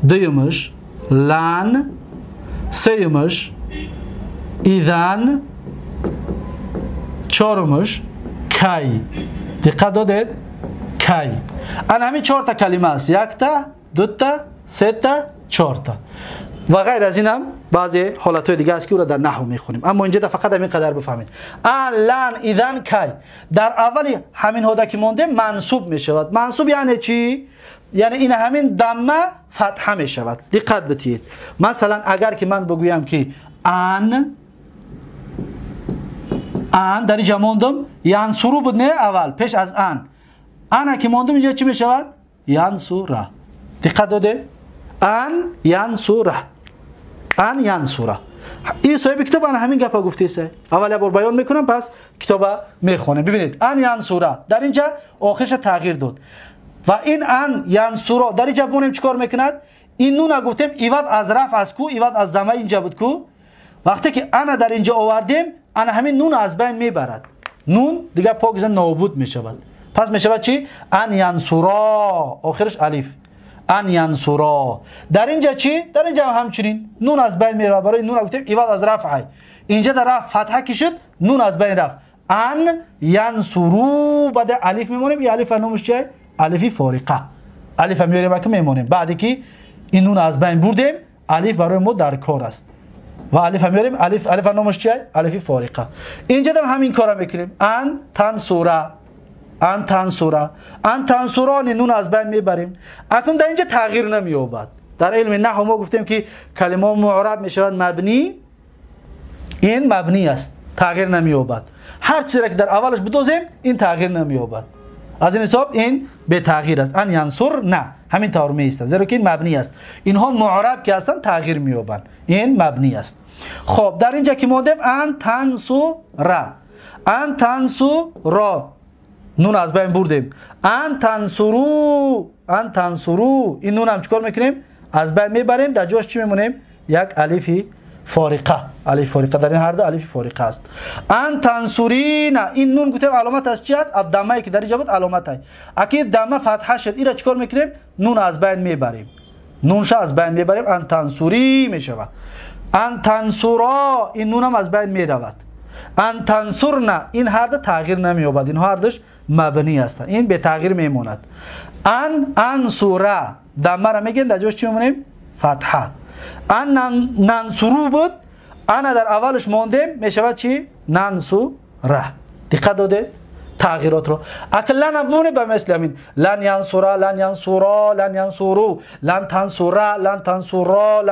دومش لن، سیمش اذن، چهارمش کی. دقت دادید؟ کی. ان همین 4 تا کلمه است. یک تا، دو تا، سه تا، 4 تا. و غیر از اینم بعضی حالت‌های دیگه است که او را در نحو میخونیم، اما اینجا فقط همین قدر بفهمید. ان، لن، اذن، کی در اول همین هدا که مونده منصوب میشود. منصوب یعنی چی؟ یعنی این همین دمه فتحه میشود. دقت بدید. مثلا اگر که من بگویم که ان، ان در اینجا موندم ینصرو بود، نه اول پیش از ان، ان که موندم اینجا چی میشود؟ ینصره. دقت داده؟ ان ینصره، ان ینصره. این صاحب کتاب ان همین گپا گفته است. اول بار بیان میکنم پس کتاب میخونه. ببینید ان ینصره در اینجا آخرش تغییر داد و این ان ینصره در اینجا بونیم چیکار میکند؟ این نون گفتیم ایواد از رفع از کو، ایواد از ضمه اینجا بود کو. وقتی که ان در اینجا آوردیم ان همین نون از بین میبرد، نون دیگه پاک نابود میشود. پس میشود چی؟ ان ینصرا، آخرش الف، ان ینصرا. در اینجا چی؟ در اینجا همچنین نون از بین میره. برای نون گفتیم ایواد از رفع، اینجا در رفع فتحه که شد نون از بین رفت. ان ینصرو بعد الف میمونیم. این الف نومش چیه؟ الفی فارقه. الف میاریم که میمونیم. بعد که این نون از بین بردیم الف برای ما در کار است و الف میاریم. الف، الف نومش چیه؟ الفی فارقه. اینجا هم همین کارا میکنیم. ان تنصرا، ان تنصرا، ان تنصران نون از بین میبریم. اکنون در اینجا تغییر نمییابد. در علم نحو ما گفتیم که کلمه معرب میشود مبنی، این مبنی است، تغییر نمییابد. هر چیزی که در اولش بدوزیم این تغییر نمییابد. از این حساب این به تغییر است. ان ینصر نه، همین طور می ایستد، زیرا که این مبنی است. اینها معرب که هستند تغییر مییابند، این مبنی است. خب در اینجا که ماندیم ان تنصرا، ان تنصرا، Нун аз байн бурдем. Ан тансуру, ан тансуру, ин нун ҳам чикор мекунем? Аз байн мебарем, дар ҷояш чӣ мемонем? Як алифи фориқа. Алиф фориқа дар ин ҳар ду алифи фориқа аст. Ан тансурина, ин нун гуфтем аломат аз чӣ аст? Аз даммае ки дар инҷа буд аломат аст. Аки дамма фатҳа шуд, инро чикор мекунем? Нун аз байн мебарем. Нунша аз байн мебарем, ан тансури мешавад. Ан тансура, ин нунам аз байн меравад. Ан тансурна, ин ҳар ду тағйир намеёбад, инҳо ҳар душ мабнӣ ҳастанд, ин бетағйир мемонад. Ан ансура, даммаро мегӯем, дар ҷояш чӣ мемонем? Фатҳа. Ан нансуру буд, ана дар аввалаш мондем, мешавад чӣ? Нансура. Диққат додед тағйиротро. Акн лан ҳам бимонем ба мисли ҳамин. Лан янсура, лан янсура, лан янсуру, лан тансура, лан тансура,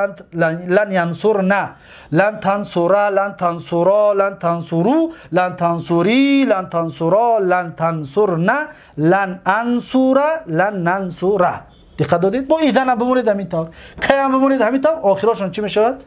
лан янсурна, лан тансура, лан тансура, лан тансуру, лан тансури, лан тансура, лан тансурна, лан ансура, лан нансура. Диққат додед? Бо идан ҳам бимонед ҳамин тавр, кай ҳам бимонед ҳамин тавр, охирашон чӣ мешавад?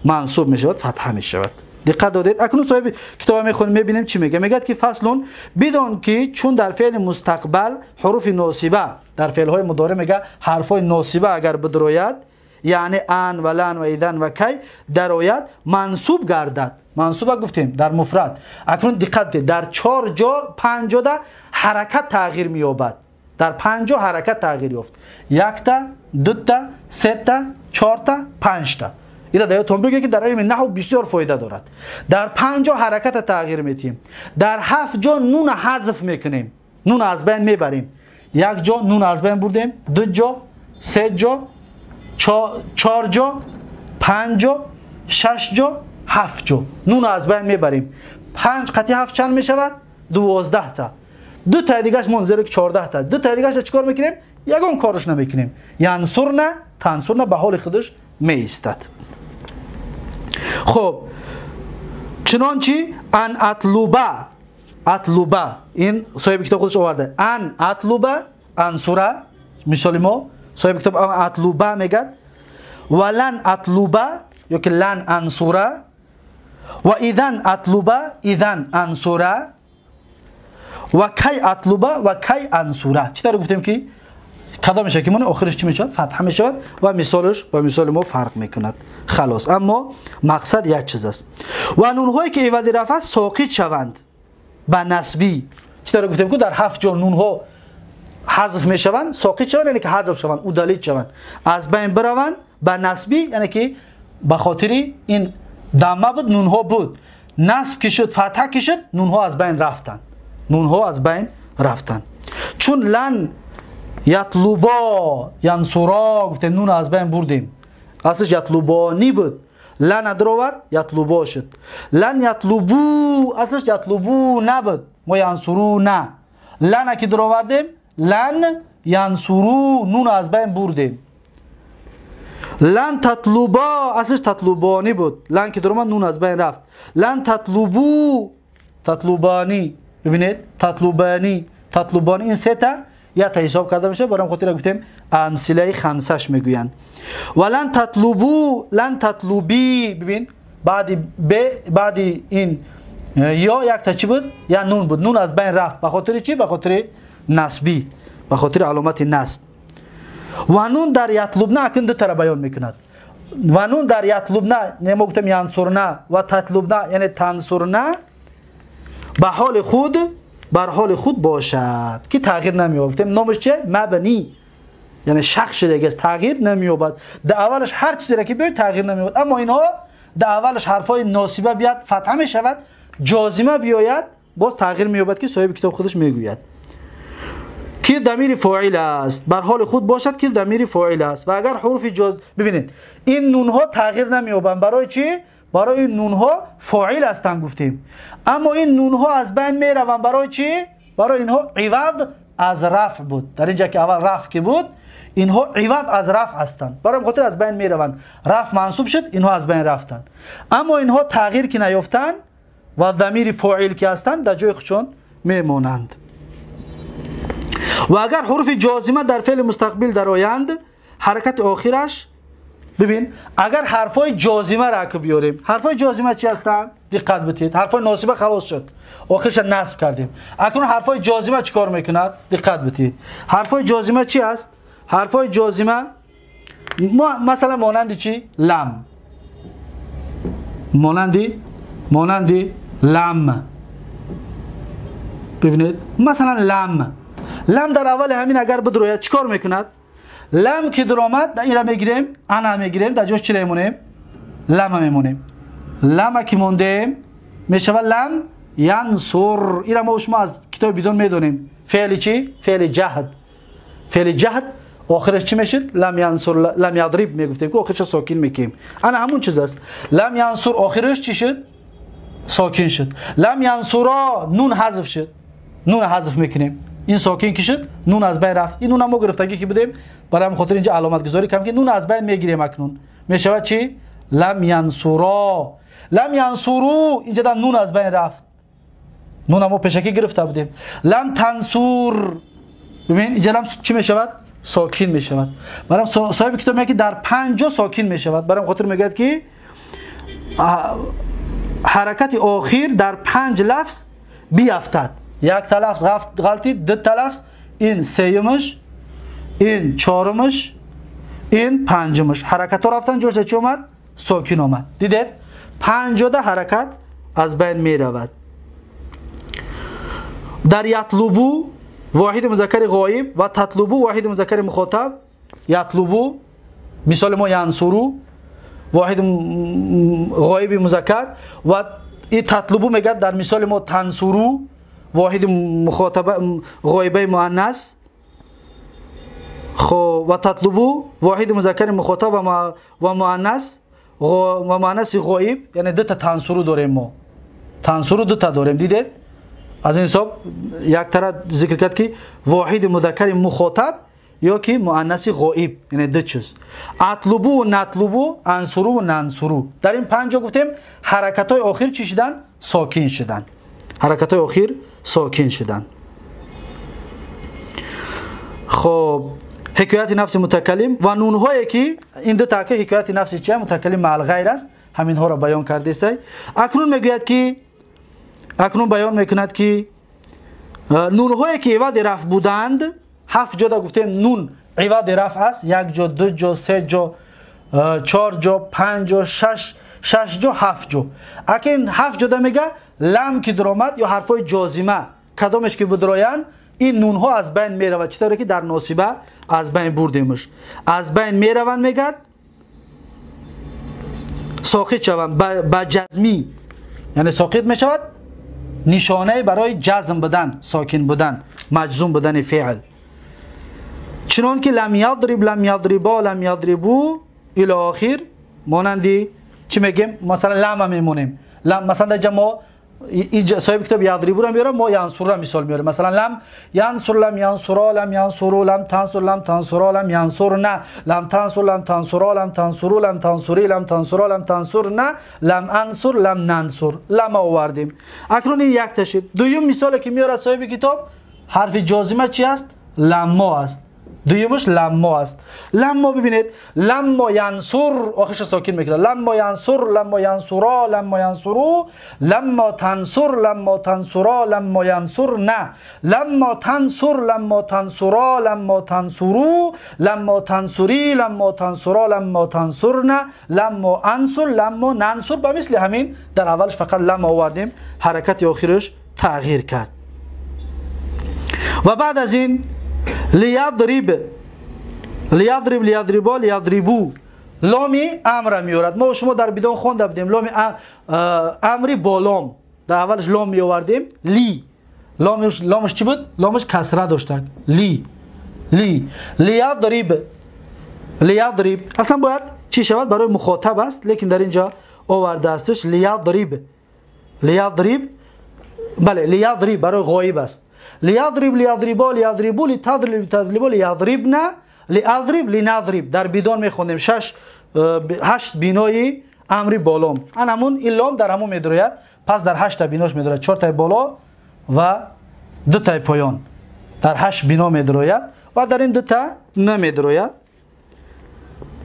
Мансуб мешавад, фатҳа мешавад. Диққат додед? Акнун соҳиби китоба мехонем, мебинем чӣ мегӯяд. Мегӯяд ки фаслун, бидон ки чун дар феъли мустақбал ҳуруфи носиба, дар феълҳои мудоре мегӯяд ҳарфҳои носиба агар бидрояд, яъне ан ва лан ва идан ва кай дарояд, мансуб гардад. Мансуба гуфтем дар муфрад. Акнун диққат диҳед, дар чор ҷо, панҷ ҷода ҳаракат тағйир меёбад. Дар панҷ ҷо ҳаракат тағйир ёфт. Якта, дута, сета, чорта, панҷта. Ира дар ёдтон бигӯед ки дар илми наҳв бисёр фоида дорад. Дар панҷ ҷо ҳараката тағйир медиҳем. Дар ҳафт ҷо нуна ҳазф мекунем. Нуна аз байн мебарем. Як ҷо нуна аз байн бурдем, ду ҷо, се ҷо, чор ҷо, панҷ ҷо, шаш ҷо, ҳафт ҷо. Нуна аз байн мебарем. Панҷ қатъи ҳафт чанд мешавад? 12 та. Ду таи дигаш мон, зеро ки 14 та. Ду таи дигаша чикор мекунем? Ягон корш намекунем. Янсурна, тансурна ба ҳоли худаш меистад. Хоб, чунончи ан атлуба, атлуба, ин соҳиби китоб худаш оварда. Ан атлуба, ансура, мисоли мо, соҳиби китоб атлуба мегӯяд, ва лан атлуба ёки лан ансура, ва идан атлуба, идан ансура, ва кай атлуба ва кай ансура. Чӣ тавр гуфтем ки кадомеша ки моне, охираш чӣ мешавад? Фатҳа мешавад ва мисолаш ба мисоли мо фарқ мекунад. Халос, аммо мақсад як чиз аст. Ва нунҳое ки ивази рафъ соқит шаванд ба насбӣ. Чӣ тавр гуфтем ку дар ҳафт ҷо нунҳо ҳазф мешаванд, соқит шаванд, яъне ки ҳазф шаванд, удалить шаванд, аз байн бираванд ба насбӣ, яъне ки ба хотири ин дамма буд, нунҳо буд, насб ки шуд, фатҳа ки шуд, нунҳо аз байн рафтанд. Нунҳо аз байн рафтанд. Чун лан ятлубо янсуро гуфтем, нун аз байн бурдем. Аслиш ятлубони буд. Лан даровард, ятлубо шуд. Лан ятлубу, аслиш ятлубу набуд. Мо янсуру на. Лана ки даровардем, лан янсуру, нун аз байн бурдем. Лан татлубо, аслиш татлубони буд. Лан ки даромад, нун аз байн рафт. Лан татлубу, татлубани. Бибинед, татлубани, татлубани, ин сета як ҳисоб карда мешавад. Барои хотира гуфтем амсилаи хамсаш мегӯянд. Ва лан татлубу, лан татлуби, бибин, баъди б, баъди ин ё якта чӣ буд? Я нун буд. Нун аз байн рафт. Ба хотири чӣ? Ба хотири насбӣ, ба хотири аломати насб. Ва нун дар ятлубна, акн ду тара баён мекунад. Ва нун дар ятлубна, не, мо гуфтем янсурна ва татлубна, яъне тансурна, ба ҳоли худ, бар ҳоли худ бошад ки тағйир намеёбад. Гуфтем номаш чие? Мабнӣ, яъне шахс шудагиаст, тағйир намеёбад. Дар аввалаш ҳар чизеро ки биёяд, тағйир намеёбад. Аммо инҳо дар аввалаш ҳарфҳои носиба биёяд, фатҳа мешавад, ҷозима биёяд, боз тағйир меёбад, ки соҳиби китоб худаш мегӯяд ки дамири фоил аст, бар ҳоли худ бошад ки дамири фоил аст. Ва агар ҳуруфи ҷоз, бибинед, ин нунҳо тағйир намеёбанд. Барои чӣ? Барои ин нунҳо фоил ҳастанд гуфтем. Аммо ин нунҳо аз байн мераванд. Барои чӣ? Барои инҳо ивад аз рафъ буд. Дар инҷа ки аввал рафъ ки буд, инҳо ивад аз рафъ ҳастанд, барои хотир аз байн мераванд. Рафъ мансуб шуд, инҳо аз байн рафтанд. Аммо инҳо тағйир ки наёфтанд ва дамири фоил ки ҳастанд, дар ҷои худшон мемонанд. Ва агар ҳуруфи ҷозима дар феъли мустақбил дароянд, ҳаракати охираш, бибин, агар ҳарфҳои ҷозимаро ака биёрем, ҳарфҳои ҷозима чӣ ҳастанд? Диққат битед, ҳарфҳои носиба халос шуд, охирша насб кардем. Акнун ҳарфҳои ҷозима чӣ кор мекунад? Диққат битед, ҳарфҳои ҷозима чӣ аст? Ҳарфҳои ҷозима масалан монанди чӣ? Лам, монанди лам. Бибинед, масалан лам, лам дар аввали ҳамин агар бидрояд чӣ кор мекунад? Лам ки даромад, инро мегирем, ана мегирем, дар ҷош чиро мемонем? Лама мемонем. Лама ки мондем мешавад лам янсур. Инро мо шумо аз китоби бидон медонем. Феъли чӣ? Феъли ҷаҳд. Феъли ҷаҳд охираш чӣ мешид? Лам янсур, лам ядриб мегуфтем, ки охираш сокин мекунем. Ана ҳамун чиз аст. Лам янсур охираш чӣ шуд? Сокин шуд. Лам янсура нун ҳазф шуд. Нун ҳазф мекунем. Ин сокин ки шуд, нун аз байн рафт. Ин нун мо гирифтагӣ ки будем, барои ҳамин хотир инҷа аломатгузорӣ кардем, ки нун аз байн мегирем. Акнун мешавад чӣ? Лам янсура. Лам янсуру, инҷа дар нун аз байн рафт. Нун мо пешакӣ гирифта будем. Лам тансур, бибин инҷа лам чӣ мешавад? Сокин мешавад. Барои соҳиби китоб мегӯяд, ки дар 5 ҷо сокин мешавад. Барои хотир мегӯяд, ки ҳаракати охир дар 5 лафз биафтад. Як та лафз ғалтид, ду та лафз, ин сеюмаш, ин чорумаш, ин панҷумаш. Ҳаракатҳо рафтан, ҷоша чӣ омад? Сокин омад. Дидед? 5 ҷода ҳаракат аз байн меравад. Дар ятлубу воҳиди музаккари ғоиб ва татлубу воҳиди музаккари мухотаб. Ятлубу мисоли мо янсуру воҳиди ғоиби музаккар ва и татлубу мегӯяд дар мисоли мо тансуру воҳиди мухотаба ғоибаи муаннас. Хоб, ва татлубу воҳиди музаккари мухотаб ва муаннас ва муаннаси ғоиб, яъне дута тансуру дорем мо. Тансуру дута дорем, дидед? Аз ин ҳисоб як тара зикр кард, ки воҳиди музаккари мухотаб ё ки муаннаси ғоиб, яъне ду чиз. Атлубу, натлубу, ансуру, нансуру. Дар ин 5 ҷо гуфтем ҳаракатҳои охир чӣ шудан? Сокин шудан. Ҳаракатҳои охир сокин шудан. Хоб, ҳикояти нафси мутакаллим ва нунҳое ки ин ду таки ҳикояти нафси чи мутакаллим маъал ғайр аст, ҳаминҳоро баён кардестай. Акнун мегӯяд, ки акнун баён мекунад, ки нунҳое ки ивади рафъ буданд, 7 ҷода гуфтем нун ивади рафъ аст, 1 ҷо, 2 ҷо, 3 ҷо, 4 ҷо, 5 ҷо, 6 ҷо, 7 ҷо. Акин 7 ҷода мега лам ки даромад ё ҳарфҳои ҷозима кадомеш ки бидроянд, ин нунҳо аз байн меравад. Чӣ тавре ки дар носиба аз байн бурдемш, аз байн мераванд, мегӯяд соқит шаванд ба ҷазмӣ, яъне соқит мешавад нишонае барои ҷазм будан, сокин будан, маҷзум будани феъл. Чунон ки лам ядриб, лам ядриба, лам ядрибу ило охир, монанди чӣ мегем? Масалан лама мемонем. Лам, масалан дар ҷа мо соҳиби китоб ядрибуро меорад, мо янсурро мисол меорем. Масалан лам янсур, лам янсуро, лам янсуру, лам тансур, лам тансуро, лам янсурна, лам тансур, лам тансуро, лам тансуру, лам тансури, лам тансуро, лам тансурна, лам ансур, лам нансур. Лама овардем. Акнун ин якта шид. Дуюм мисоле ки меорад соҳиби китоб, ҳарфи ҷозима чи аст? Ламмо аст. Дуюмаш ламмо аст. Ламмо бибинед, ламмо янсур охирша сокин мекунад. Ламмо янсур, ламмо янсуро, ламмо янсуру, ламмо тансур, ламмо тансуро, ламмо янсурна, ламмо тансур, ламмо тансуро, ламмо тансуру, ламмо тансури, ламмо тансуро, ламмо тансурна, ламмо ансур, ламмо нансур. Ба мисли ҳамин дар аввалш фақат ламмо овардем, ҳаракати охираш тағйир кард. Ва баъд аз ин лиядриб, лиядриб, лиядрибо, лиядрибу ломи амра меорад. Мо шумо дар бидон хонда будем ломи амри бо лом. Дар аввалш лом меовардем, ли. Ломаш чӣ буд? Ломаш касра доштак. Ли, ли, лиядриб, лиядриб. Аслан бояд чӣ шавад? Барои мухотаб аст, лекин дар инҷа овардаастш лиядриб, лиядриб, бале, лиядриб барои ғоиб аст. Лиядриб, лиядрибо, лиядрибу, литадриб, литадрибо, лиядрибна, лиадриб, линадриб. Дар бидон мехондем 8 бинои амри болом. Ан ҳамун ин лом дар ҳамун медрояд, пас дар 8 та бинош медрояд, 4 таи боло ва 2 таи поён. Дар 8 бино медрояд ва дар ин 2 та намедрояд.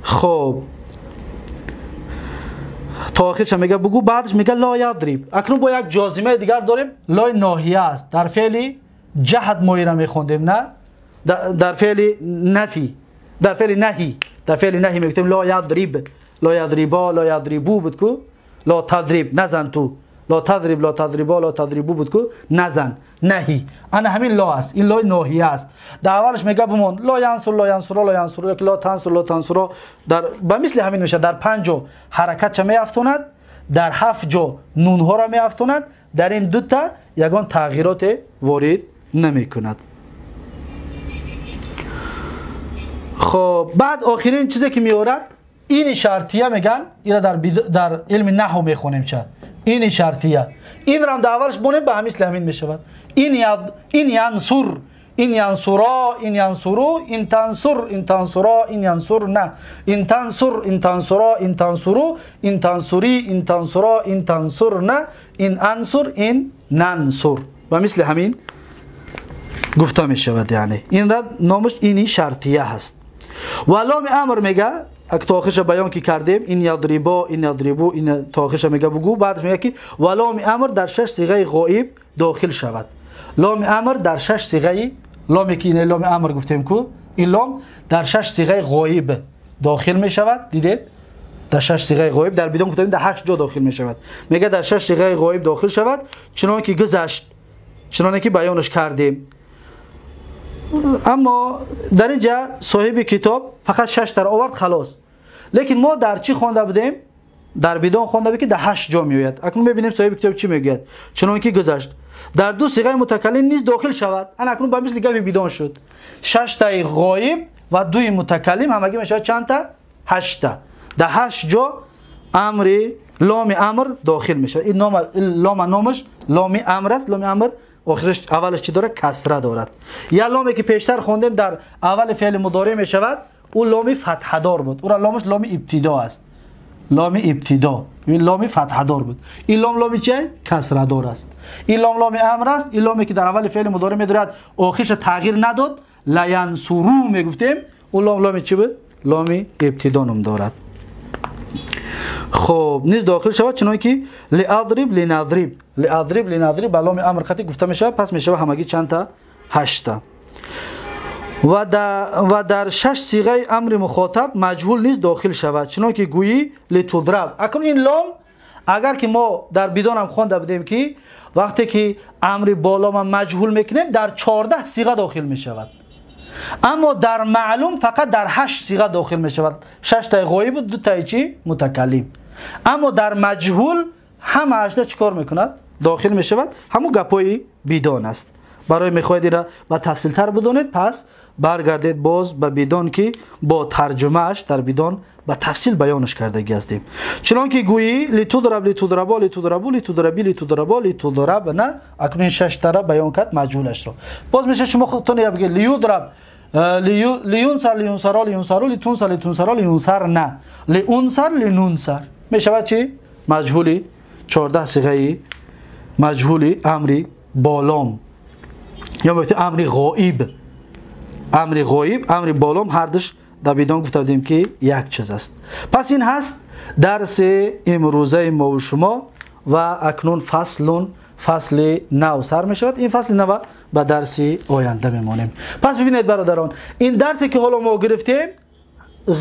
Хоб, تا آخرش میگه بگو، بعدش میگه لا یضرب. اکنون با یک جازمه دیگر داریم، لای ناهیه است. در فعل جهد ما را میخوندیم، نه در فعل نفی، در فعل نهی، در فعل نهی میگفتیم لا یضرب، لا یضربا، لا یضربو بود کو، لا تضرب نزن تو، لا تضرب، لا تضربا، لا تضربو بود کو، نزن، نهی. انا همین لا است، این لای ناهیه است. در اولش میگه بمون لا ینصر، لا ینصر، لا ینصر، لا تنصر، لا تنصر، در به مثل همین میشه. در 5 جا حرکت چه میافتاند، در 7 جا نون ها را میافتاند، در این دو تا یگان تغییرات وارد نمیکند. خب بعد آخرین چیزی که میاره این شرطیه میگن، این را در علم نحو میخونیم چه این شرطیه. این را هم در اولش بونیم به مثل همین میشود. این ینصر، این ینصرا، این ینصرو، این تنصر، این تنصرا، این ینصرنا، این تنصر، این تنصرا، این تنصرو، این تنصری، این تنصرا، این تنصرنا، این انصر، این ننصر. و مثل همین گفته میشود. یعنی این را نامش اینی شرطیه هست. و لام امر میگه اگه تا آخرش بیان که کردیم، این یضربا، این یضربو، این تا آخرش میگه بگو. بعد میگه که و لام امر در 6 صیغه غایب داخل شود. لام امر در 6 صیغه، لامی که این لام امر گفتیم کو، این لام در 6 صیغه غایب داخل میشود. دیدید در 6 صیغه غایب، در بدون گفتیم در 8 جا داخل میشود. میگه در 6 صیغه غایب داخل شود، چنان که گذشت، چنان که بیانش کردیم. اما در اینجا صاحب کتاب فقط 6 تا آورد خلاص. لیکن ما در چی خوانده بودیم؟ در بدون خوانده بودیم که در 8 جا میآید. اکنون میبینیم صاحب کتاب چی میگوید. چنان که گذشت در 2 صیغه متکلم نیز داخل شود. انا اکنون به مثل گپ بدون شد. 6 تا غایب و 2 متکلم همگی میشود چند تا؟ 8 تا. در 8 جا امر لام امر داخل میشود. این نام لام نامش لام امر است. لام امر آخرش اولش چی داره؟ کسره دارد. یا لامی که پیشتر خوندیم در اول فعل مضارع می شود، او لام فتحه دار بود. او را لامش لام ابتدا است. لام ابتدا، این لام فتحه دار بود. این لام لام چیه؟ کسره دار است. این لام لام امر است. این لامی که در اول فعل مضارع می دارد آخرش تغییر نداد، لا ینصرو می گفتیم، او لام لام چی بود؟ لام ابتدا نام دارد. خب نیز داخل شود چنان که لاضرب لنضرب، لاضرب لنضرب به لام امر خطی گفته میشود. پس میشود همگی چند تا؟ 8 تا. و در 6 صیغه امر مخاطب مجهول نیز داخل شود، چنان که گویی لتضرب. اکنون این لام اگر که ما در بدون هم خوانده بودیم که وقتی که امر با لام مجهول میکنیم در 14 صیغه داخل میشود، اما در معلوم فقط در 8 صیغه داخل میشود. 6 تا غایب و 2 تا چی؟ متکلم. اما در مجهول همه 8 چیکار میکند؟ داخل میشود. همون گپای بدون است. برای میخواید را با تفصیل تر بدونید پس برگردید باز به بدون که با ترجمهش در بدون با تفصیل بیانش کردگی هستیم. چنان که گویی لتضرب، لتضربا، لتضربو، لتضربی، لتضربا، لتضرب. نه اکنون 6 تا را بیان کرد مجهولش رو. باز میشه شما خودتون یا بگید لیضرب، لیونصر، لیونصرا، لیونصرو، لتونصر، لتونصرا، لیونصر، نه لینصر، لنونصر. میشود چی؟ مجهولی 14 صیغه مجهولی امری بالام یا میگفت امری غایب. امری غایب، امری بالام، هر دوش در بدون گفته بودیم که یک چیز است. پس این هست درس امروزه ما و شما و اکنون فصل نو سر می شود. این فصل نو به درس آینده میمانیم. پس ببینید برادران، این درسی که حالا ما گرفتیم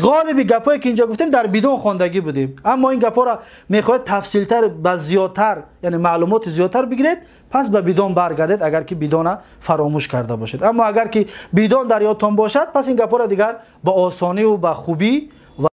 غالب گپایی که اینجا گفتیم در بدون خواندگی بودیم، اما این گپا را میخواید تفصیلتر و زیادتر، یعنی معلومات زیادتر بگیرید، پس به بدون برگردید اگر که بدون فراموش کرده باشید. اما اگر که بدون در یادتان باشد پس این گپا را دیگر با آسانی و با خوبی